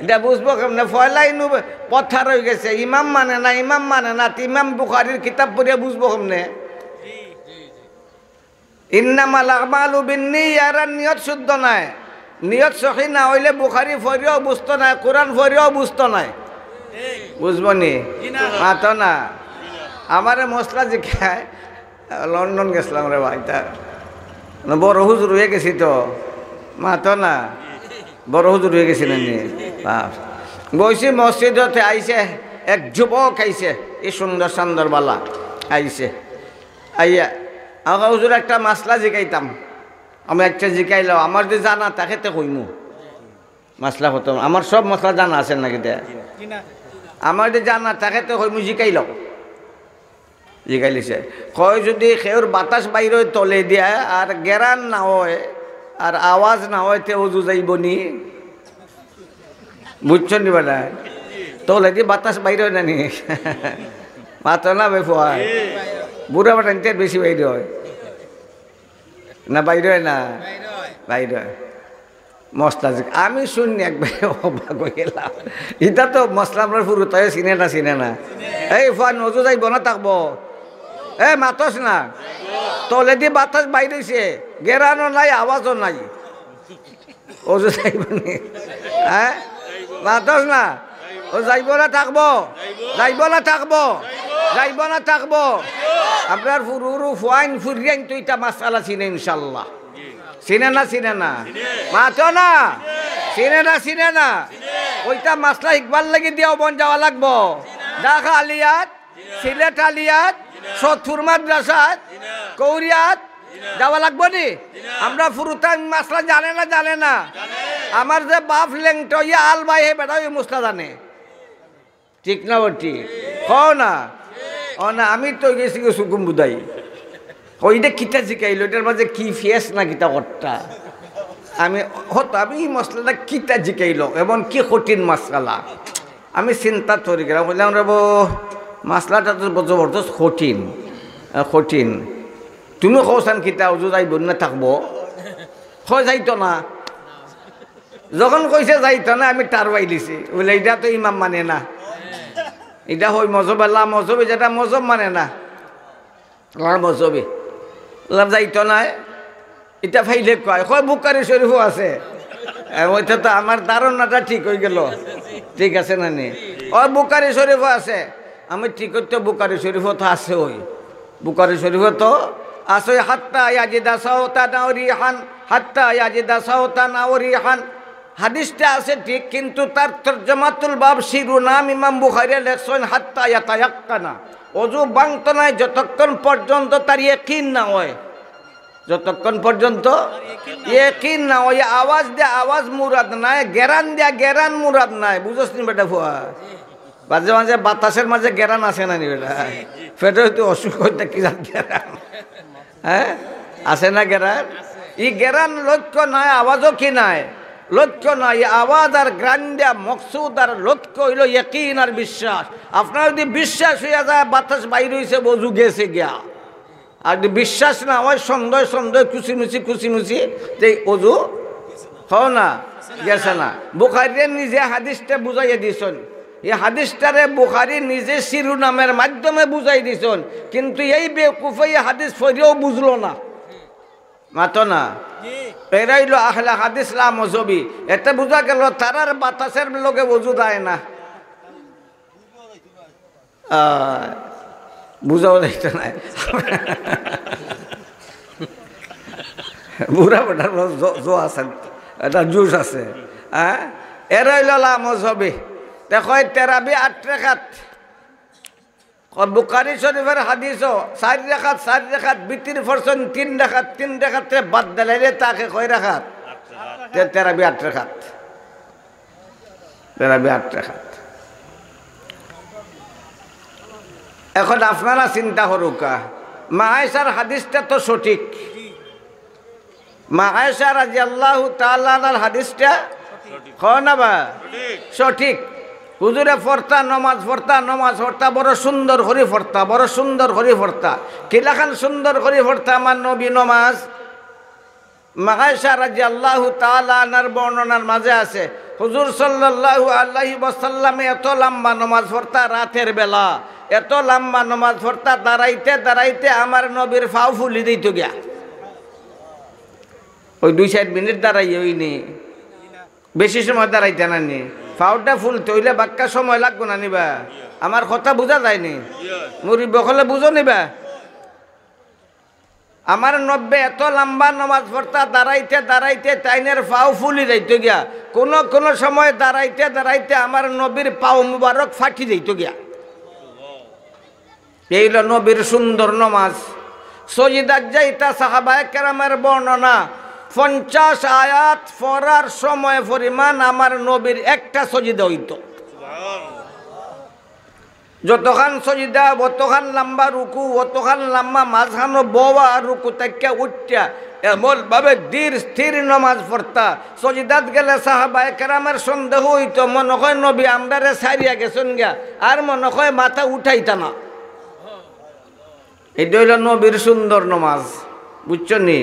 এটা বুঝবো কেমনে? পয়লা ইনু পথা রই গেছে, ইমাম মানে না, ইমাম মানে না, তে ইমাম বুখারীর কিতাব পড়িয়া বুঝবো কেমনে? ইন্নামাল আমালু বিন্নিয়াত, এরা নিয়ত শুদ্ধ নায়। নিয়ত সহি না অইলে বুখারী পড়িয়াও বুঝতো নায়, কোরআন পড়িয়াও বুঝতো নায়। বুঝবো নি? মাতো না। আমারে মসলা জিকায়, লন্ডন গেছিলাম রে ভাই, তা না, বড় হুজুর অই গেছি তো, মাতো না, বড় হুজুর অই গেছি না নি? বাপ। বইছি মসজিদতে, আইছে এক যুবক, আইছে, এই সুন্দর সুন্দর বালা, আইছে, আইয়া, "আচ্ছা হুজুর, একটা মাসলা জিকাইতাম।" আমি, "আচ্ছা, জিকাইলাও, আমার যদি জানা থাকে তে কইমু।" মাসলা খতম, আমার সব মাসলা জানা আছে নাকি দে? আমার যদি জানা থাকে তে কইমু, "জিকাইলাও।" জিকাইলিছে। কয়, "যদি কেউর বাতাস বাইর অয় তলে দিয়া, আর গেরান না অয়, আর আওয়াজ না অয়, তে অজু যাইবো নি?" বুঝছো নি বেটা? তলেদি বাতাস বাইর অয় না নি? মাতো না বে ফুয়া। বুড়া বেটাইনতে বেশি বাইর অয়। না বাইর অয় না? বাইর অয়। মসলা জিক-, আমি শুনি একবারে অবাক অই গেলাম। ইটা তো মসলা আমরার ফুরুতায় চিনে না, চিনে না। এই ফুয়া, অজু যাইবো না থাকবো? এ মাতস না। তলেদি বাতাস বাইর অইছে, গেরানও নাই, আওয়াজও নাই। অজু যাইবো নি? হ্যাঁ? মাতস না। ও যাইবো না থাকবো? যাইবো না থাকবো? যাইবো না থাকবো? আমরার ফুরুরু ফুয়াইন ফুরিয়াইন তো ইটা মাসালা চিনে ইনশাল্লাহ। চিনে না, চিনে না? মাতো না। চিনে না, চিনে না? ওইটা মাসলা হিকবার লাগি দিয়া বন যাওয়া লাগবো। ঢাকা আলিয়াত, সিলেট আলিয়াত, সত্তর মাদ্রাসাত, কৌরিয়াত যাওয়া লাগবো নি? আমরা ফুরুতাইন মাসলা জানে না, জানে না? আমার যে বাপ লেংটা অইয়া আল বাই, হে বেটা ওই মুসলা জানে। ঠিক না বেটি? কও না। ও না, আমি তো গেছি গো সুকুম বুদাই। ওইটা কিতা জিকাইলো, এটার মাঝে কি ফেস না কিতা করতা? আমি হত, আমি এই মাসলাটা কিতা জিকাইলো, এমন কি কঠিন মাসলা? আমি চিন্তা করি গেলাম, কইলাম, "রে বো, মাসলাটা তো জবরদস্ত কঠিন, আহ, কঠিন। তুমি কওছান কিতা, অজু যাইবো না থাকবো?" কয়, "যাইতো না।" যখন কইছে যাইতো না, আমি টার বাইলিছি। বলে, "এটা তো ইমাম মানে না, এটা হই মজহব, আল্লাহ মজহবি, যেটা মজহব মানে না।" আমার মজহবি। বললাম, "যাইতো নায়, এটা ফাইলে কয়।" কয়, "বুখারী শরীফও আছে।" আমি, "ওইটা তো আমার ধারণাটা ঠিক অই গেল।" ঠিক আছে না নি? "ও বুখারী শরীফও আছে।" আমি, "ঠিক অইতো, বুখারী শরীফও তো আছে, ওই বুখারী শরীফও তো আছে, ওই হাত্তা ইয়াজিদা সাওতান আও রিহান, হাত্তা ইয়াজিদা সাওতান আও রিহান।" হাদিসটা আছে ঠিক, কিন্তু তার তর্জমাতুল বাব শিরোনাম ইমাম বুখারী লেখছইন হাত্তা ইয়াতায়াক্কানা। অজু ভাঙতো নায় যতক্ষণ পর্যন্ত তার ইয়াকিন না অয়। যতক্ষণ পর্যন্ত ইয়াকিন না অয়। আওয়াজ দে আওয়াজ মুরাদ নায়, গেরান দিয়া গেরান মুরাদ নায়। বুঝছস নি বেটা ফুয়া? মাঝে মাঝে বাতাসের মাঝে গেরান আছে না নি বেটা? পেটে তো অসুখ অইতে কি জাত গেরান? হ্যাঁ? আছে না গেরান? ই গেরান লক্ষ্য নায়, আওয়াজও কি নায়? লক্ষ্য নায়। ই আওয়াজ আর গেরান দিয়া মকসুদ আর লক্ষ্য অইলো ইয়াকিন আর বিশ্বাস। আপনার যদি বিশ্বাস অইয়া যায় বাতাস বাইর অইছে, অজু গেছে গিয়া। আর যদি বিশ্বাস না অয়, সন্দেহ সন্দেহ, খুশি মুছি খুশি মুছি, তে অজু, কও না, গেছে না। বুখারীয়ে নিজে হাদিসটা বুঝাইয়া দিছইন। এই হাদিসটারে বুখারী নিজে শিরোনামের মাধ্যমে বুঝাই দিছইন, কিন্তু এই বেকুফে এই হাদিস পড়িয়াও বুঝলো না। মাতো না। এরাই অইলো আহলে হাদিস লা মজহবি। এতে বুঝা গেল তারার বাতাসের লগে অজু যায় না। আহ, বুঝাও যাইতো না। বুড়া বেটার বড় জো-, জো আছে, একটা জোশ আছে। হ্যাঁ, এরা হইল লা মজহবি। দেখো, এই তেরাবি আট রেখাত। বুখারী শরীফের হাদিসও চার রেখাত, চার রেখাত, বিতির পড়ছইন তিন রেখাত, তিন রেখাতে বাদ দিলাইলে থাকে কয় রেখাত? তে-, তেরাবি আট রেখাত। তেরাবি আট রেখাত। এখন আপনারা চিন্তা করুকা, মা আয়েশার হাদিসটা তো সঠিক। মা আয়েশা রাদিয়াল্লাহু তাআলা আনহার হাদিসটা, কও না বা? সঠিক। হুজুরে পড়তা, নমাজ পড়তা, নমাজ পড়তা, বড় সুন্দর করি পড়তা, বড় সুন্দর করি পড়তা। কিলাখান সুন্দর করি পড়তা আমার নবী নমাজ? মা আয়েশা রাদিয়াল্লাহু তাআলা আনহার বর্ণনার মাঝে আছে, হুজুর সাল্লাল্লাহু আলাইহি ওয়াসাল্লামে এত লম্বা নমাজ পড়তা রাতের বেলা, এত লম্বা নমাজ পড়তা, দাঁড়াইতে দাঁড়াইতে আমার নবীর পাও ফুলি দিত গিয়া। ওই দুই চার মিনিট দাঁড়াই হইনি, বেশি সময় দাঁড়াইতে না নি, পাওটা ফুলতে হইলে বাক্কা সময় লাগবো না নিবা? আমার কথা বুঝা যায়নি? মুরব্বি হকলে বুঝো নিবা? আমার নবী এত লম্বা নমাজ পড়তা, দাঁড়াইতে দাঁড়াইতে তাইনের পাও ফুলি যাইত গিয়া। কোনো কোনো সময় দাঁড়াইতে দাঁড়াইতে আমার নবীর পাও মুবারক ফাটি যাইত গিয়া। এই হইল নবীর সুন্দর নমাজ। সজিদাত যাইতা, সাহাবায়ে কেরামের বর্ণনা, পঞ্চাশ আয়াত পড়ার সময় পরিমাণ আমার নবীর একটা সজিদা হইতো। যতখান সজিদা, অতখান লম্বা রুকু, অতখান লম্বা মাঝখানো বওয়া, রুকু থাকিয়া উঠিয়া এমন ভাবে ধীর স্থির নমাজ পড়তা। সজিদাত গেলে সাহাবায়ে কেরামের সন্দেহ হইতো, মনে হয় নবী আমরারে ছাড়িয়া গেছইন গিয়া, আর মনে হয় মাথা উঠাইতা না। এটা হইল নবীর সুন্দর নমাজ, বুঝছো নি?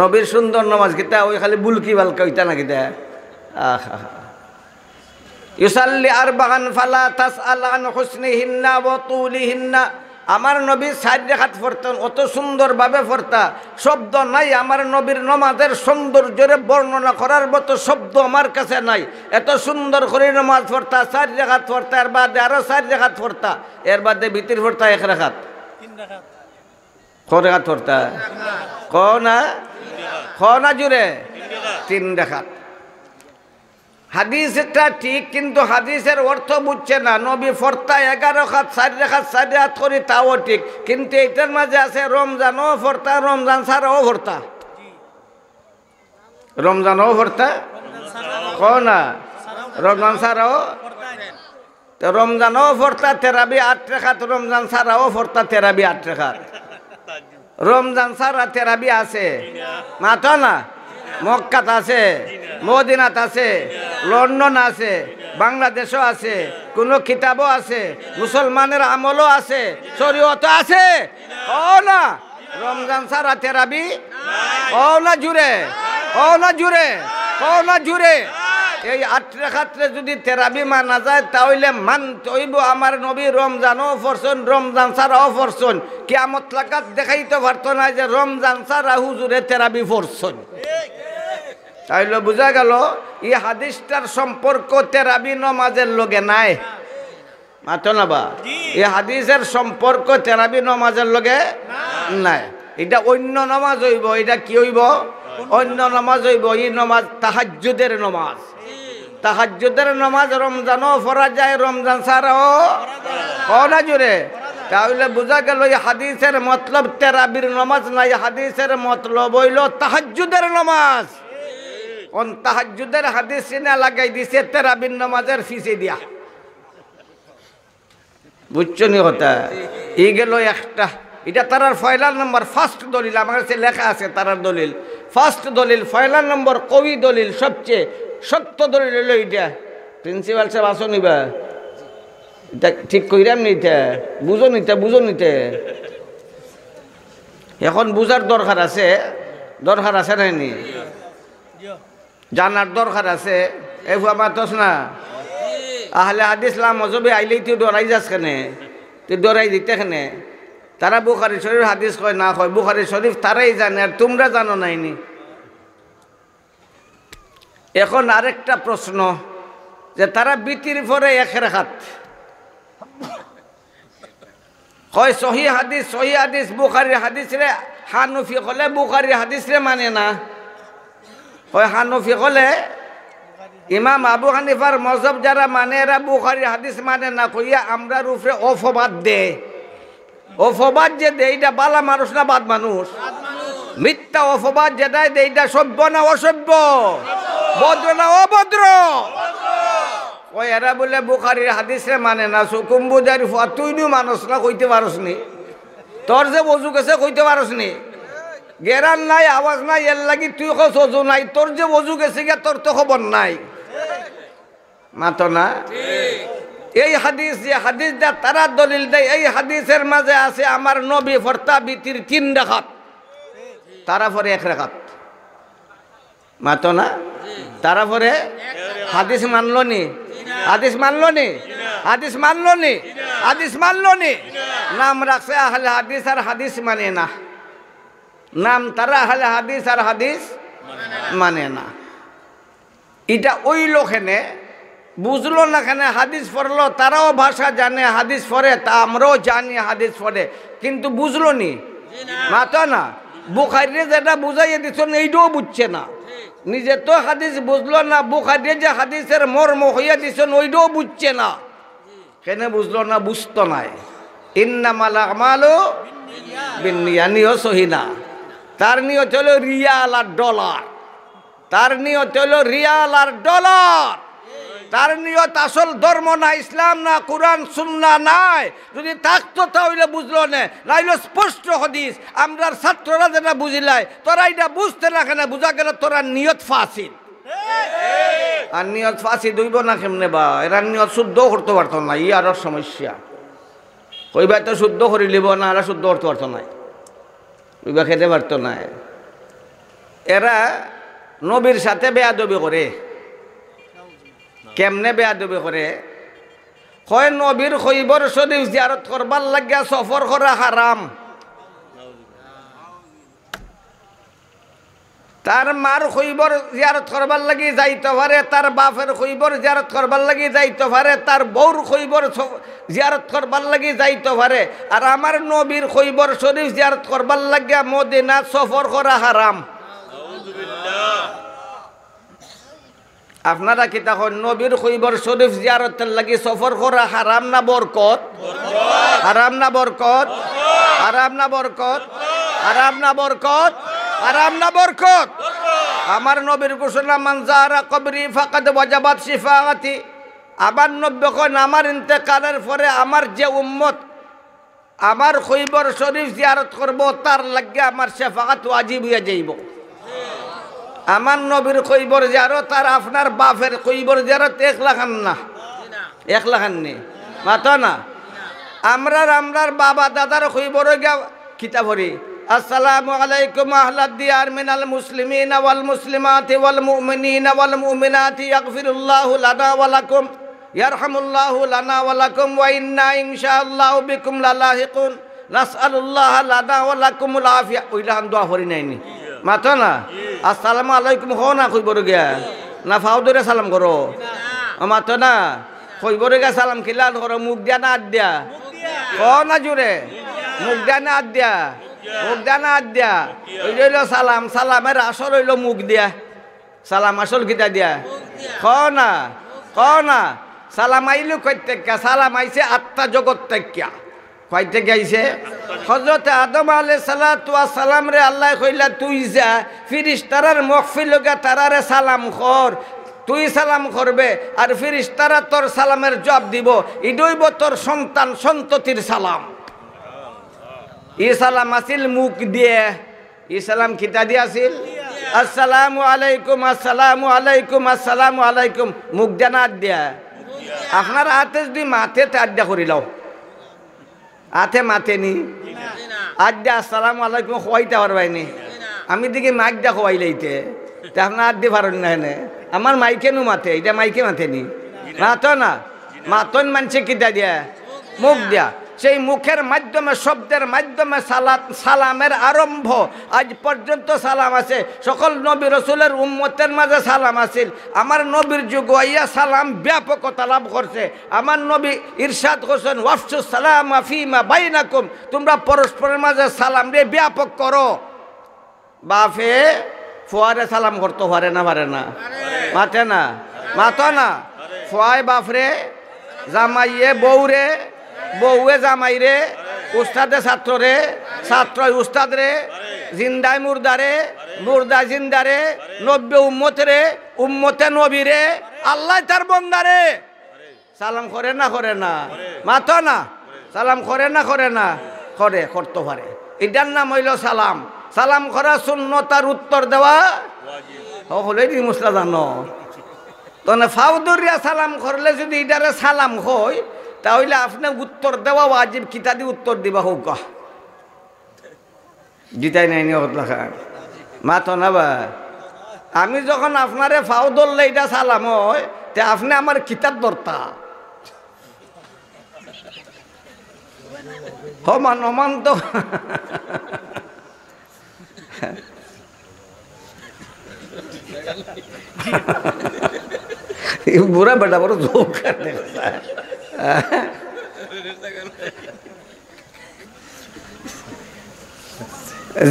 নবীর সুন্দর নমাজ কিতা? ওই খালি বুলকি বালকা হইতা না কিতা? আহা। ইউসাল্লি আরবাআন ফালা তাসআল আন হুসনিহিন্না ওয়া তুলিহিন্না। আমার নবী চার রেখাত পড়তেন, অত সুন্দরভাবে পড়তা, শব্দ নাই। আমার নবীর নমাজের সৌন্দর্যরে বর্ণনা করার মতো শব্দ আমার কাছে নাই। এত সুন্দর করে নমাজ পড়তা, চার রেখাত পড়তা, এর বাদে আরো চার রেখাত পড়তা, এর বাদে বিতির পড়তা এক রেখাত। তিন রেখাত। কয় রেখাত পড়তা? কও না? কও না জুরে? তিন রেখাত। হাদিসটা ঠিক, কিন্তু হাদিসের অর্থ বুঝছে না। নবী পড়তা এগারো রেখাত, চার রেখাত, চার রেখাত করি, তাও ঠিক, কিন্তু এইটার মাঝে আছে রমজানও পড়তা, রমজান ছাড়াও পড়তা। রমজানও পড়তা? কও না। রমজান ছাড়াও? তো রমজানও পড়তা তেরাবি আট রেখাত, রমজান ছাড়াও পড়তা তেরাবি আট রেখাত। রমজান ছাড়া তেরাবি আছে? মাতো না। মক্কাত আছে, মদিনাত আছে, লন্ডন আছে, বাংলাদেশও আছে, কোনো কিতাবও আছে, মুসলমানের আমলও আছে, শরীয়তও আছে। কও না। রমজান ছাড়া তেরাবি? কও না জুরে, কও না জুরে, কও না জুরে। এই আট রেখাতরে যদি তেরাবি মানা যায়, তাহলে মানতে হইব আমার নবী রমজানও পড়ছইন, রমজান ছাড়াও পড়ছইন। কিয়ামত লাগাত দেখাইতে পারতো না যে রমজান ছাড়া হুজুরে তেরাবি পড়ছইন। তাইলে বুঝা গেল, এই হাদিসটার সম্পর্ক তেরাবি নমাজের লগে নাই। মাতো না বা? জি। এই হাদিসের সম্পর্ক তেরাবি নমাজের লগে নাই। এটা অন্য নমাজ হইব। এটা কি হইব? অন্য নমাজ হইব। এই নমাজ তাহাজ্জুদের নমাজ। তাহাজ্জুদের নমাজ রমজানও পড়া যায়, রমজান ছাড়াও। কও না জুরে। তাহলে বুঝা গেল এই হাদিসের মতলব তেরাবির নমাজ নাই, হাদিসের মতলব হইল তাহাজ্জুদের নমাজ। কোন তাহাজ্জুদের হাদিস সিনা লাগাই দিছে তেরাবির নমাজের পিছে দিয়া। বুঝছো নি কথা? এই গেল একটা। এটা তারার পয়লা নম্বর, ফার্স্ট দলিল। আমার কাছে লেখা আছে তারার দলিল। ফার্স্ট দলিল, পয়লা নম্বর কবি দলিল, সবচেয়ে শক্ত দলিল হইল এটা। প্রিন্সিপাল সাহেব, আসো নিবা? এটা ঠিক কইরাম নিতে, বুঝো নিতে, বুঝো নিতে। এখন বুঝার দরকার আছে, দরকার আছে না নি? জানার দরকার আছে। এ ফুয়া মাতস না। আহলে হাদিস লা মজহবি আইলেই তুই ডরাই যাস কেনে? তুই ডরাই দিতে কেনে? তারা বুখারী শরীফ হাদিস কয় না কয়, বুখারী শরীফ তারাই জানে, আর তোমরা জানো নাইনি। এখন আরেকটা প্রশ্ন, যে তারা বিতির পরে এক রেখাত, কয় সহি হাদিস, সহি হাদিস, বুখারীর হাদিসরে হানফি অকলে বুখারীর হাদিসরে মানে না। কয় হানফি অকলে ইমাম আবু হানিফার মজহব যারা মানে, এরা বুখারীর হাদিস মানে না কইয়া আমরার উপরে অপবাদ দেয়। অপবাদ যে দেয়, ইটা বালা মানুষ না বাদ মানুষ? মিথ্যা অপবাদ যেটাই দেয়, ইটা সভ্য না অসভ্য? ভদ্র না অভদ্র? কয় এরা বুলে বুখারীর হাদিসরে মানে না, হুকুম বুঝার ফুয়া, তুই নু মানস না, কইতে পারস নি? তোর যে অজু গেছে কইতে পারস নি? গেরান নাই, আওয়াজ নাই, এর লাগি তুই কস অজু নাই। তোর যে অজু গেছে গিয়া, তোর তো খবর নাই। মাতো না? এই হাদিস, যে হাদিস দা তারা দলিল দেয়, এই হাদিসের মাঝে আছে আমার নবী ফরতা বিতির তিন রাকাত, তারা পড়ে এক রাকাত। মাতো না? তারা পড়ে। হাদিস মানলো নি? হাদিস মানলো নি? হাদিস মানলো নি? হাদিস মানলো নি? নাম রাখছে আহলে হাদিস আর হাদিস মানে না। নাম তারা আহলে হাদিস আর হাদিস মানে না। ইটা অইলো কেনে, বুঝলো না কেনে? হাদিস পড়লো, তারাও ভাষা জানে, হাদিস পড়ে, তা আমরাও জানি হাদিস পড়ে, কিন্তু বুঝলো নি? মাতো না। বুখারীরে যেটা বুঝাইয়া দিছইন, এইটাও বুঝছে না। নিজে তো হাদিস বুঝলো না, বুখারীরে যে হাদিসের মর্ম কইয়া দিছইন, ওইটাও বুঝছে না। কেনে বুঝলো না? বুঝতো নায়। ইন্নামাল আমালু বিন্নিয়াত, নিয়ত সহি না। তার নিয়ত অইলো রিয়াল আর ডলার। তার নিয়ত অইলো রিয়াল আর ডলার। তার নিয়ত আসল ধর্ম না, ইসলাম না, কুরআন সুন্নাহ নায়। যদি থাকতো তা অইলে বুঝলো নে, নাইলে স্পষ্ট হাদিস। আমরার ছাত্ররা যেটা বুঝিলায়, তোরা ইটা বুঝতে না কেনে? বুঝা গেল তোরা নিয়ত ফাসিদ। আর নিয়ত ফাসিদ অইবো না কেমনে বা? এরা নিয়ত শুদ্ধ করতে পারতো না, ই আরো সমস্যা। কইবা তো শুদ্ধ করি লিবো না, এরা শুদ্ধ করতে পারতো না, কইবা খেতে পারতো না। এরা নবীর সাথে বেয়াদবি করে। কেমনে বেয়াদবি করে? কয় নবীর কইবর শরীফ জিয়ারত করবার লাগিয়া সফর করা হারাম। তার মার কইবর জিয়ারত করবার লাগি যাইতো পারে, তার বাপের কইবর জিয়ারত করবার লাগি যাইতো পারে, তার বউর কইবর স-, জিয়ারত করবার লাগি যাইতো পারে। আর আমার নবীর কইবর শরীফ জিয়ারত করবার লাগিয়া মদিনাত সফর করা হারাম। আপনারা কিতা কইন, নবীর কইবর শরীফ জিয়ারতর লাগি সফর করা হারাম না বরকত? হারাম না বরকত? হারাম না বরকত? হারাম না বরকত? হারাম না বরকত? আমার নবীর ঘোষণা, "মান জারা কবরি ফাকাদ ওয়াজাবাত শিফাআতি।" আমার নবী কইন, আমার ইন্তেকালের পরে আমার যে উম্মত আমার কইবর শরীফ জিয়ারত করবো, তার লাগিয়া আমার শেফাআত ওয়াজিব অইয়া যাইবো। আমার নবীর কইবর জিয়ারত আর আপনার বাপের কইবর জিয়ারত এক লাখান না, এক লাখান নি, মাতো না। আমরার, আমরার বাবা দাদার কইবর গিয়া কিতা পড়ি, "আসসালামু আলাইকুম আহলাদ দিয়ার মিনাল মুসলিমিনা ওয়াল মুসলিমাতি ওয়াল মুমিনিনা ওয়াল মুমিনাতি, ইয়াগফিরুল্লাহু লানা ওয়া লাকুম।" ইয়ারহামুল্লাহু লানা ওয়া লাকুম ওয়া ইন্না ইনশাআল্লাহু বিকুম লালাহিকুন। নাসআলুল্লাহ লানা ওয়া লাকুমুল আফিয়া। ওইলাখান দোয়া করি নাইনি? মাতো না। আসসালামু আলাইকুম কও না কইবর গিয়া? না ফাও ধরে সালাম করো? ও মাতো না। কইবর গিয়া সালাম কিলান করো? মুখ দিয়া না আত দিয়া? কও না জোরে। মুখ দিয়া না আত দিয়া? মুখ দিয়া না আত দিয়া? ওই অইলো সালাম, সালামের আসল অইলো মুখ দিয়া। সালাম আসল কিতা দিয়া? কও না, কও না। সালাম আইলো কই থাকি? সালাম আইছে আত্মা জগৎ থাকি। কই থাকি আইছে? হযরত আদম আলাইহিস সালাতু ওয়াস সালামরে আল্লায় কইলা, "তুই যা, ফিরিশতারার মহফিল লগা তারারে সালাম কর।" তুই সালাম করবে, আর ফিরিশতারা তোর সালামের জবাব দিবো। ইডইবো তোর সন্তান সন্ততির সালাম। ই সালাম আছিল মুখ দিয়া। ই সালাম কিতা দিয়া আছিল? আসসালামু আলাইকুম, আসসালামু আলাইকুম, আসসালামু আলাইকুম। মুখ দিয়া না আত দিয়া? আপনার আতে যদি মাতে, তে আত দিয়া করিলাও। আতে মাতে নি? আত দিয়া আসসালামু আলাইকুম কওয়াইতা পারবায় নি? আমি দেখি মাইক দিয়া কওয়াইলাইতে। তে আপনার আত দি পারইন না কেনে? আমার মাইকে নু মাতে, ইটা মাইকে মাতে নি? মাতো না। মাতইন মানষে কিতা দিয়া? মুখ দিয়া। সেই মুখের মাধ্যমে, শব্দের মাধ্যমে সালাত, সালামের আরম্ভ। আজ পর্যন্ত সালাম আছে। সকল নবী রসুলের উম্মতের মাঝে সালাম আছিল। আমার নবীর যুগ আইয়া সালাম ব্যাপকতা লাভ করছে। আমার নবী ইরশাদ করছেন, "ওয়াফশু সালাম ফিমা বাইনাকুম", তোমরা পরস্পরের মাঝে সালাম রে ব্যাপক করো। বাফে ফুয়ারে সালাম করতো পারে না, পারে না? মাতে না, মাতো না। ফুয়ায় বাফরে, জামাইয়ে বউরে, বউয়ে জামাইরে, উস্তাদে ছাত্ররে, ছাত্রয় উস্তাদরে, জিন্দায় মুর্দারে, মুর্দায় জিন্দারে, নব্যে উম্মতরে, উম্মতে নবীরে, আল্লায় তার বন্দারে। সালাম করে না, করে না? মাতো না। সালাম করে না, করে না? করে, করতো পারে। ইটার নাম অইলো সালাম। সালাম করা সুন্নত আর উত্তর দেওয়া হকলেই দি মুসলা জানো। তনে ফাউ ধরিয়া সালাম করলে যুদি ইটারে সালাম কই, তা অইলে আপনে উত্তর দেওয়া ওয়াজিব। কিতা দি উত্তর দিবা কউক্কা? দিতায় নায় নি হকলখান? মাতো না বা। আমি যখন আপনারে ফাউ ধরলে ইটা সালাম অয়, তে আপনে আমার কিতার ধরতা? হমান অমান তো। এই বুড়া বেটা বড় জোক কাটে।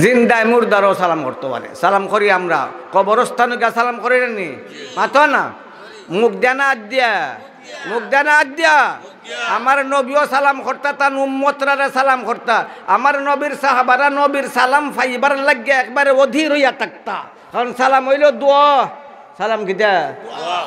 জিন্দায় মুর্দারও সালাম করতো পারে। সালাম করি আমরা, কবরস্থানো গিয়া সালাম করি না নি? মাতো না। মুখ দিয়া না আত দিয়া? মুখ দিয়া না আত দিয়া? আমার নবীও সালাম করতা, তান উম্মতরারে সালাম করতা। আমার নবীর সাহাবারা নবীর সালাম পাইবার লাগিয়া একবারে অধীর অইয়া থাকতা। কারণ সালাম অইলো দোয়া। সালাম কিতা?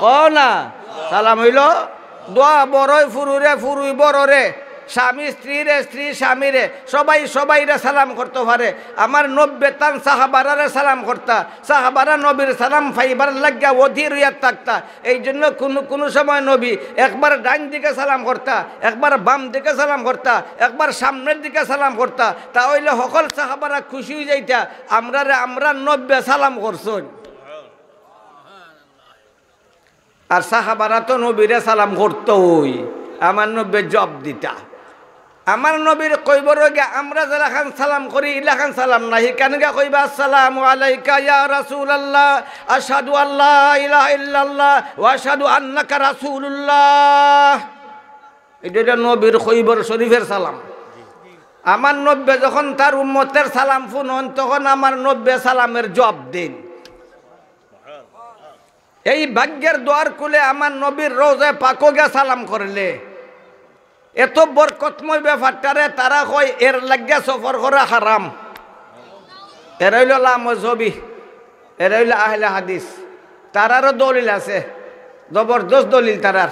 কও না। সালাম অইলো দোয়া। বড়ই ফুরুরে, ফুরুই বড়রে, স্বামী স্ত্রীরে, স্ত্রী স্বামীরে, সবাই সবাইরে সালাম করতো পারে। আমার নবীয়ে তান সাহাবারারে সালাম করতা। সাহাবারা নবীর সালাম পাইবার লাগিয়া অধীর অইয়া থাকতা। এই জন্য কুনু কুনু সময় নবী একবার ডাইন দিকে সালাম করতা, একবার বাম দিকে সালাম করতা, একবার সামনের দিকে সালাম করতা। তা অইলে হকল সাহাবারা খুশি অইযাইতা, আমরারে আমরার নবীয়ে সালাম করছইন। আর সাহাবারা তো নবীরে সালাম করতোই, আমার নবীয়ে জবাব দিতা। আমার নবীর কইবর গিয়া আমরা যেলাখান সালাম করি, ইলাখান সালাম নায়। হিখান গিয়া কইবা, "আসসালামু আলাইকা ইয়া রাসূলুল্লাহ, আশহাদু আল্লা ইলাহা ইল্লাল্লাহ ওয়া আশহাদু আন্নাকা রাসূলুল্লাহ।" ইটা অইলো নবীর কইবর শরীফের সালাম। আমার নবীয়ে যখন তার উম্মতের সালাম হুনইন, তখন আমার নবীয়ে সালামের জবাব দেইন। এই ভাগ্যের দুয়ার খুলে আমার নবীর রওজায় পাকো গিয়া সালাম করলে, এত বরকতময় ব্যাপারটারে তারা কয় এর লাগিয়া সফর করা হারাম। এরা অইলো লামজহবি, এরা অইলো আহলে হাদিস। তারারও দলিল আছে, জবরদস্ত দলিল তারার।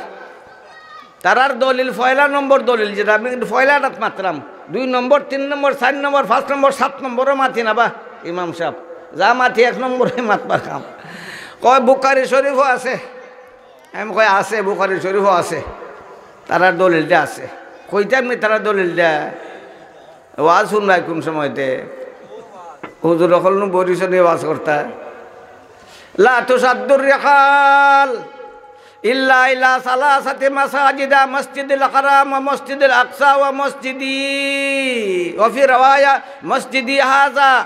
তারার দলিল, পয়লা নম্বর দলিল যেটা, আমি কিন্তু পয়লাটাত মাতরাম, দুই নম্বর, তিন নম্বর, চাইর নম্বর, পাঁচ নম্বর, সাত নম্বরও মাতি না বা ইমাম সাব, যা মাতি এক নম্বরে মাতবার কাম। কয় বুখারী শরীফও আছে। আমি কই, "আছে, বুখারী শরীফও আছে, তারার দলিলটা আছে।" কইতাম নি তারার দলিলটা? ওয়াজ হুনরায় কুন সময়তে? হুজুর অকল নু বরিশালে ওয়াজ করতা। লা তুসাদ্দুর রিহাল ইল্লা ইলা সালাসাতি মাসাজিদা, মসজিদুল হারাম ওয়া মসজিদুল আকসা ওয়া মসজিদি, ওয়া ফি রিওয়ায়া মসজিদি হাযা।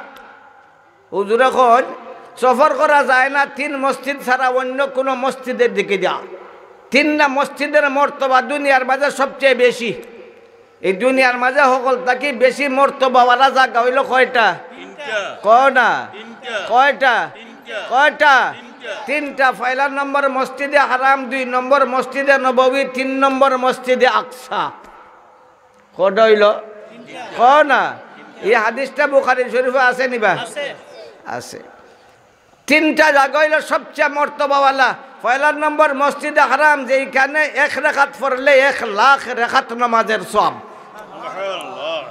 হুজুরে কইন, সফর করা যায় না তিন মসজিদ ছাড়া অন্য কুনু মসজিদের দিকে দিয়া। তিনটা মসজিদের মর্তবা দুনিয়ার মাঝে সবচেয়ে বেশি। এই দুনিয়ার মাঝে হকল থাকি বেশি মর্তবাওয়ালা জাগা অইলো কয়টা? তিনটা। কও না। তিনটা। কয়টা? তিনটা। কয়টা? তিনটা। তিনটা। পয়লা নম্বর মসজিদে হারাম, দুই নম্বর মসজিদে নববী, তিন নম্বর মসজিদে আকসা। কয়টা অইলো? তিনটা। কও না। এই হাদিসটা বুখারী শরীফে আছে নি বা? আছে। আছে। তিনটা জাগা অইলো সবচেয়ে মর্তবাওয়ালা। পয়লা নম্বর মসজিদে হারাম, যেইখানে এক রাকাত পড়লে এক লাখ রাকাত নামাজের সওয়াব।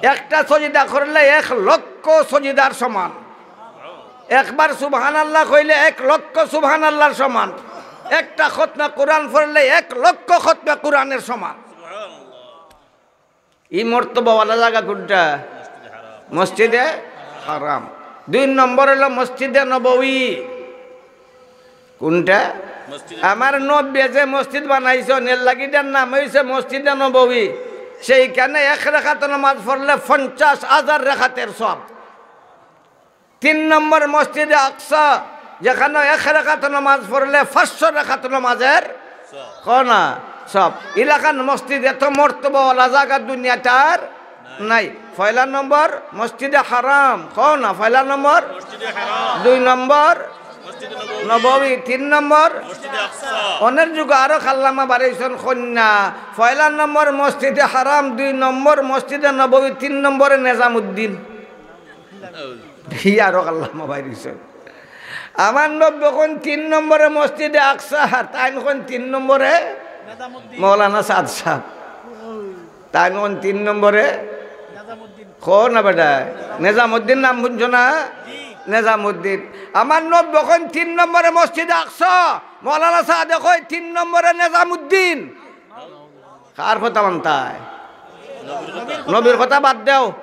একটা সজিদা করলে এক লক্ষ সজিদার সমান। একবার সুবহানাল্লাহ কইলে এক লক্ষ সুবহানাল্লাহর সমান। একটা খতমে কোরআন পড়লে এক লক্ষ খতমে কোরআনের সমান। ই মর্তবাওয়ালা জাগা কুনটা? মসজিদে হারাম। দুই নম্বর অইলো মসজিদে নববী। কুনটা? মসজিদে আমার নবীয়ে যে মসজিদ বানাইছইন, এর লাগি ইটার নাম অইছে মসজিদে নববী। সেইখানে এক রাকাত নামাজ পড়লে পঞ্চাশ হাজার রাকাতের সওয়াব। তিন নম্বর মসজিদে আকসা, যেখানে এক রাকাত নামাজ পড়লে পাঁচশো রাকাত নামাজের, কও না, সওয়াব। ইলাখান মসজিদ এত মর্তবাওয়ালা জাগা দুনিয়াত আর নাই। পয়লা নম্বর মসজিদে হারাম, কও না, পয়লা নম্বর। দুই নম্বর নববী, তিন নম্বর। অনের যুগে আরো আল্লামা বাড়াইছইন কইন্না। পয়লা নম্বর মসজিদে হারাম, দুই নম্বর মসজিদে নববী, তিন নম্বরে নিজামুদ্দিন। ই আরো আল্লামা বাড়াইছইন। আমার নবী কইন তিন নম্বরে মসজিদে আকসা, আর তাইন কইন তিন নম্বরে মৌলানা সাদ সাহেব। তাইন কইন তিন নম্বরে, কও না বেটা, নিজামুদ্দিন নাম হুনছো না? নিজামুদ্দিন। আমার নবী কইন তিন নম্বরে মসজিদে আকসা, মৌলানা সাদে কয় তিন নম্বরে নিজামুদ্দিন। কার কথা মানতায়? নবীর কথা বাদ দেও,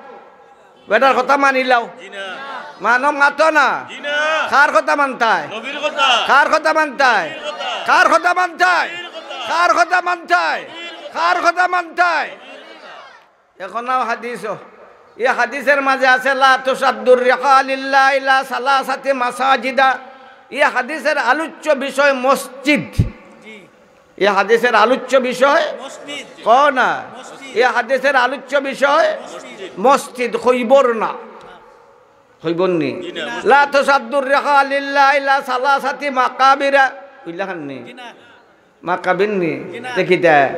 বেটার কথা মানিলাও। মানো, মাতো না। কার কথা মানতায়? কার কথা মানতায়? কার কথা মানতায়? কার কথা মানতায়? কার কথা মানতায়? অখন আও হাদিসো। ই হাদিসের মাঝে আছে, "লা তুশাদ্দুর রিহাল ইল্লা ইলা সালাসাতি মাসাজিদা।" ই হাদিসের আলোচ্য বিষয় মসজিদ। ই হাদিসের আলোচ্য বিষয়, কও না। ই হাদিসের আলোচ্য বিষয় মসজিদ, কবর না। কবর নি? "লা তুশাদ্দুর রিহাল ইল্লা ইলা সালাসাতি মাকাবিরা।" কইলা খান নি? মাকাবির নি? দেখি দে।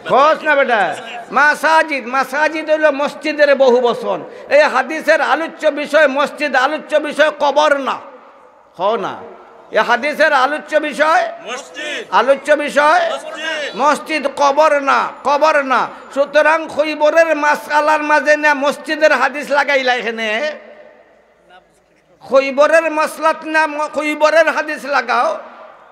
কস না বেটা। মাসাজিদ, মাসাজিদ অইলো মসজিদের বহু বচন। এই হাদিসের আলোচ্য বিষয় মসজিদ, আলোচ্য বিষয় কবর না। কও না। এই হাদিসের আলোচ্য বিষয়? মসজিদ। আলোচ্য বিষয়? মসজিদ। মসজিদ, কবর না, কবর না। সুতরাং কবরের মাসআলার মাঝে না মসজিদের হাদিস লাগাইলা এখানে। কবরের মাসলাত না ম-, কবরের হাদিস লাগাও,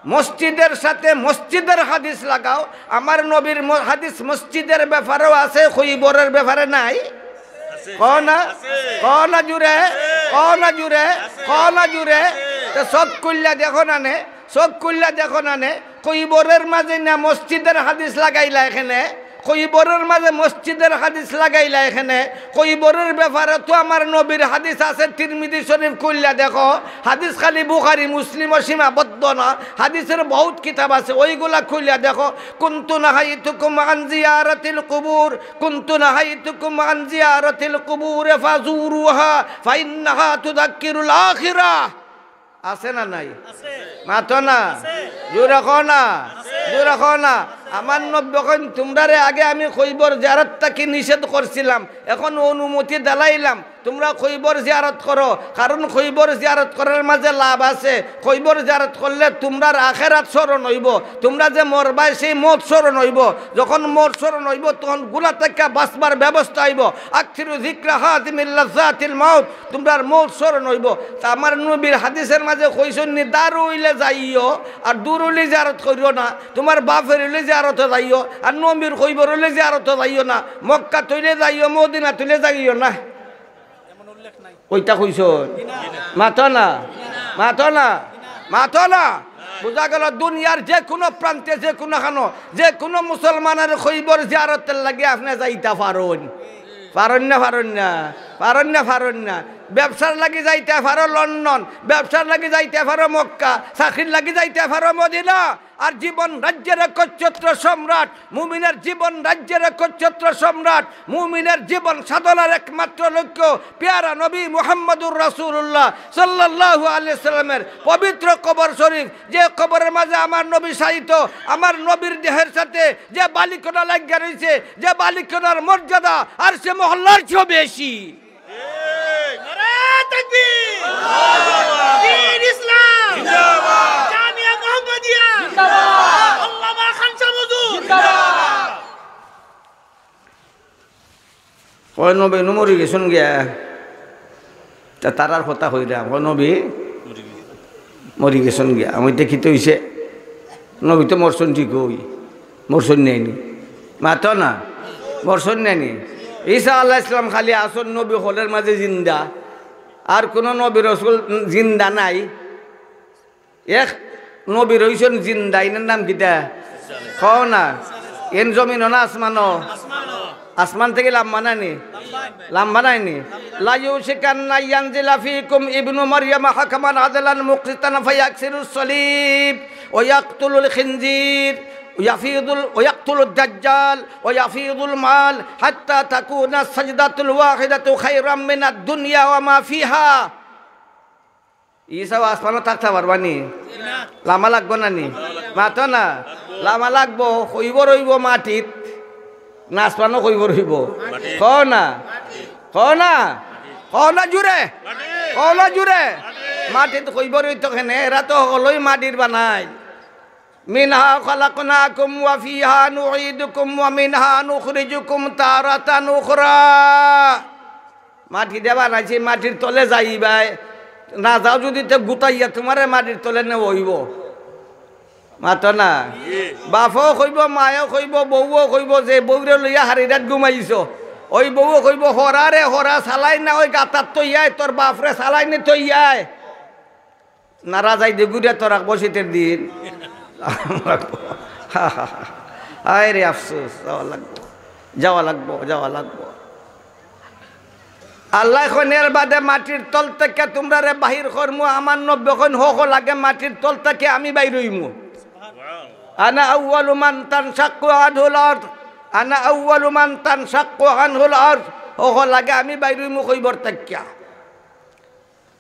মসজিদের সাথে মসজিদের হাদিস লাগাও। আমার নবীর ম-, হাদিস মসজিদের ব্যাপারেও আছে, কবরের ব্যাপারে নাই। আছে, কও না, আছে। কও না জুরে, আছে। কও না জুরে, আছে। কও না জুরে। আছে। তো চউখ খুলিয়া দেখো না নে, চউখ খুলিয়া দেখো না নে, কবরের মাঝে না মসজিদের হাদিস লাগাইলা এখানে, কবরের মাঝে মসজিদের হাদিস লাগাইলা এখানে, কবরের ব্যাপারে তো আমার নবীর হাদিস আছে, তিরমিজি শরীফ খুলিয়া দেখো, হাদিস খালি বুখারী মুসলিমো সীমাবদ্ধ না, হাদিসের বহুত কিতাব আছে, ওইগুলা খুলিয়া দেখো। কুনতু নাহাইতুকুম আন জিয়ারাতিল কুবুর, কুনতু নাহাইতুকুম আন জিয়ারাতিল কুবুর ফাজুরুহা ফাইন্নাহা তুযাক্কিরুল আখিরাহ। আছে না নাই? আছে। মাতো না। আছে। জুরে কও না। আছে। জুরে কও না। আমার নবী কইন, "তুমরারে আগে আমি কবর জিয়ারত থাকি নিষেধ করছিলাম, এখন অনুমতি দিলাইলাম, তুমরা কবর জিয়ারত করো, কারণ কবর জিয়ারত করার মাঝে লাভ আছে। কবর জিয়ারত করলে তুমরার আখেরাত স্মরণ অইবো, তুমরা যে মরবায় সেই মউত স্মরণ অইবো, যখন মউত স্মরণ অইবো তখন গুনা থাকি বাঁচবার ব্যবস্থা অইবো। আকসিরু যিকরা হাদিমিল লাযাতিল মাউত।" তুমরার মউত স্মরণ অইবো। তা আমার নবীর হাদিসের মাঝে কইছইন নি, "দারো অইলে যাইও, আর দূর অইলে জিয়ারত করিও না, তুমার বাপের অইলে জিয়ারতো যাইও, আর নবীর কবর অইলে জিয়ারতো যাইও না, মক্কাত অইলে যাইও, মদিনাত অইলে যাইও না।" ওইটা কইছইন? মাতো না, মাতো না, মাতো না। বুঝা গেল, দুনিয়ার যে কোনো প্রান্তে, যে কোনো খানো, যে কোনো মুসলমানের কবর জিয়ারতের লাগি আপনে যাইতা পারইন। পারইন না, পারইন না, পারইন না, পারইন না। ব্যবসার লাগি যাইতা পারো লন্ডন, ব্যবসার লাগি যাইতা পারো মক্কা, চাকরির লাগি যাইতা পারো মদিনা। আর জীবন রাজ্যের একচ্ছত্র সম্রাট, মুমিনের জীবন রাজ্যের একচ্ছত্র সম্রাট, মুমিনের জীবন সাধনার একমাত্র লক্ষ্য পেয়ারা নবী মুহাম্মদুর রাসূলুল্লাহ সাল্লাল্লাহু আলাইহি সাল্লামের পবিত্র কবর শরীফ, যে কবরের মাঝে আমার নবী শায়িত, আমার নবীর দেহের সাথে যে বালিকণা লাগিয়া রইছে, যে বালিকণার মর্যাদা আরশে মহল্লার চেয়েও বেশি। নারায়ে তাকবীর! দ্বীন ইসলাম! জামিয়া মোহাম্মদিয়া! আল্লামা খান শাহ মঞ্জুর! কয় নবী নু মরি গেছইন গিয়া। তা তারার কথা কইরাম, কয় নবী মরি গেছইন গিয়া। আমি দেখিতে অইছে, নবী তো মরছইন ঠিকই, মরছইন নায়নি? মাতো না, মরছইন নায়নি? ঈসা আলাইহিস সালাম খালি আছইন নবী অকলর মাঝে জিন্দা, আর কোনো নবী রসুল জিন্দা নাই। এক নবী রইছইন জিন্দা, ইনার নাম কিতা? কও না। এন জমিনো না আসমানো? আসমান থাকি লাম্বা নায়নি? লাম্বা নায়নি? لا يوشكن أن ينزل فيكم ابن مريم حكما عدلا مقسطا فيكسر الصليب ويقتل الخنزير ويفيض ال-، ويقتل الدجال ويفيض المال حتى تكون السجدة الواحدة خيرا من الدنيا وما فيها। ইছাও আসমানো থাকতা পারবানি? লামা লাগবো না নি? মাতো না। লামা লাগবো, কইবর অইবো মাটিত। না আসমানো কইবর অইবো? কও না। কও না। কও না জুরে। কও না জুরে। মাটিত কইবর অইতো কেনে? এরা তো হকলউ মাটির বানাইল। منها خلقناكم وفيها نعيدكم ومنها نخرجكم تارة أخرى। মাটি দিয়া বানাইছি, মাটির তলে যাইবায়। না যাও যুদি তে গুতাইয়া তুমারে মাটির তলে নেওয়া অইবো। মাতো না। বাফও কইবো, মায়ও কইবো, বউও কইবো, যে বউরে লইয়া হারি রাইত ঘুমাইছো, ওই বউও কইবো, হরারে হরা, সালাইন না ওই গাতাত থইয়ায়, তোর বাফরে সালাইনে থইয়ায়। না রাজাই দে ঘুরে তো রাখবো শীতের দিন। হায় রে আফসোস, যাওয়া লাগবো, যাওয়া লাগবো, যাওয়া লাগবো। আল্লায় কইন, এর বাদে মাটির তল থাকি তুমরারে বাহির করমু। আমার নবী কইন, হকল আগে মাটির তল থাকি আমি বাইর অইমু। أنا أول من تنشق عنه الأرض، أنا أول من تنشق عنه الأرض। হকল আগে আমি বাইর অইমু কইবর থাকিয়া।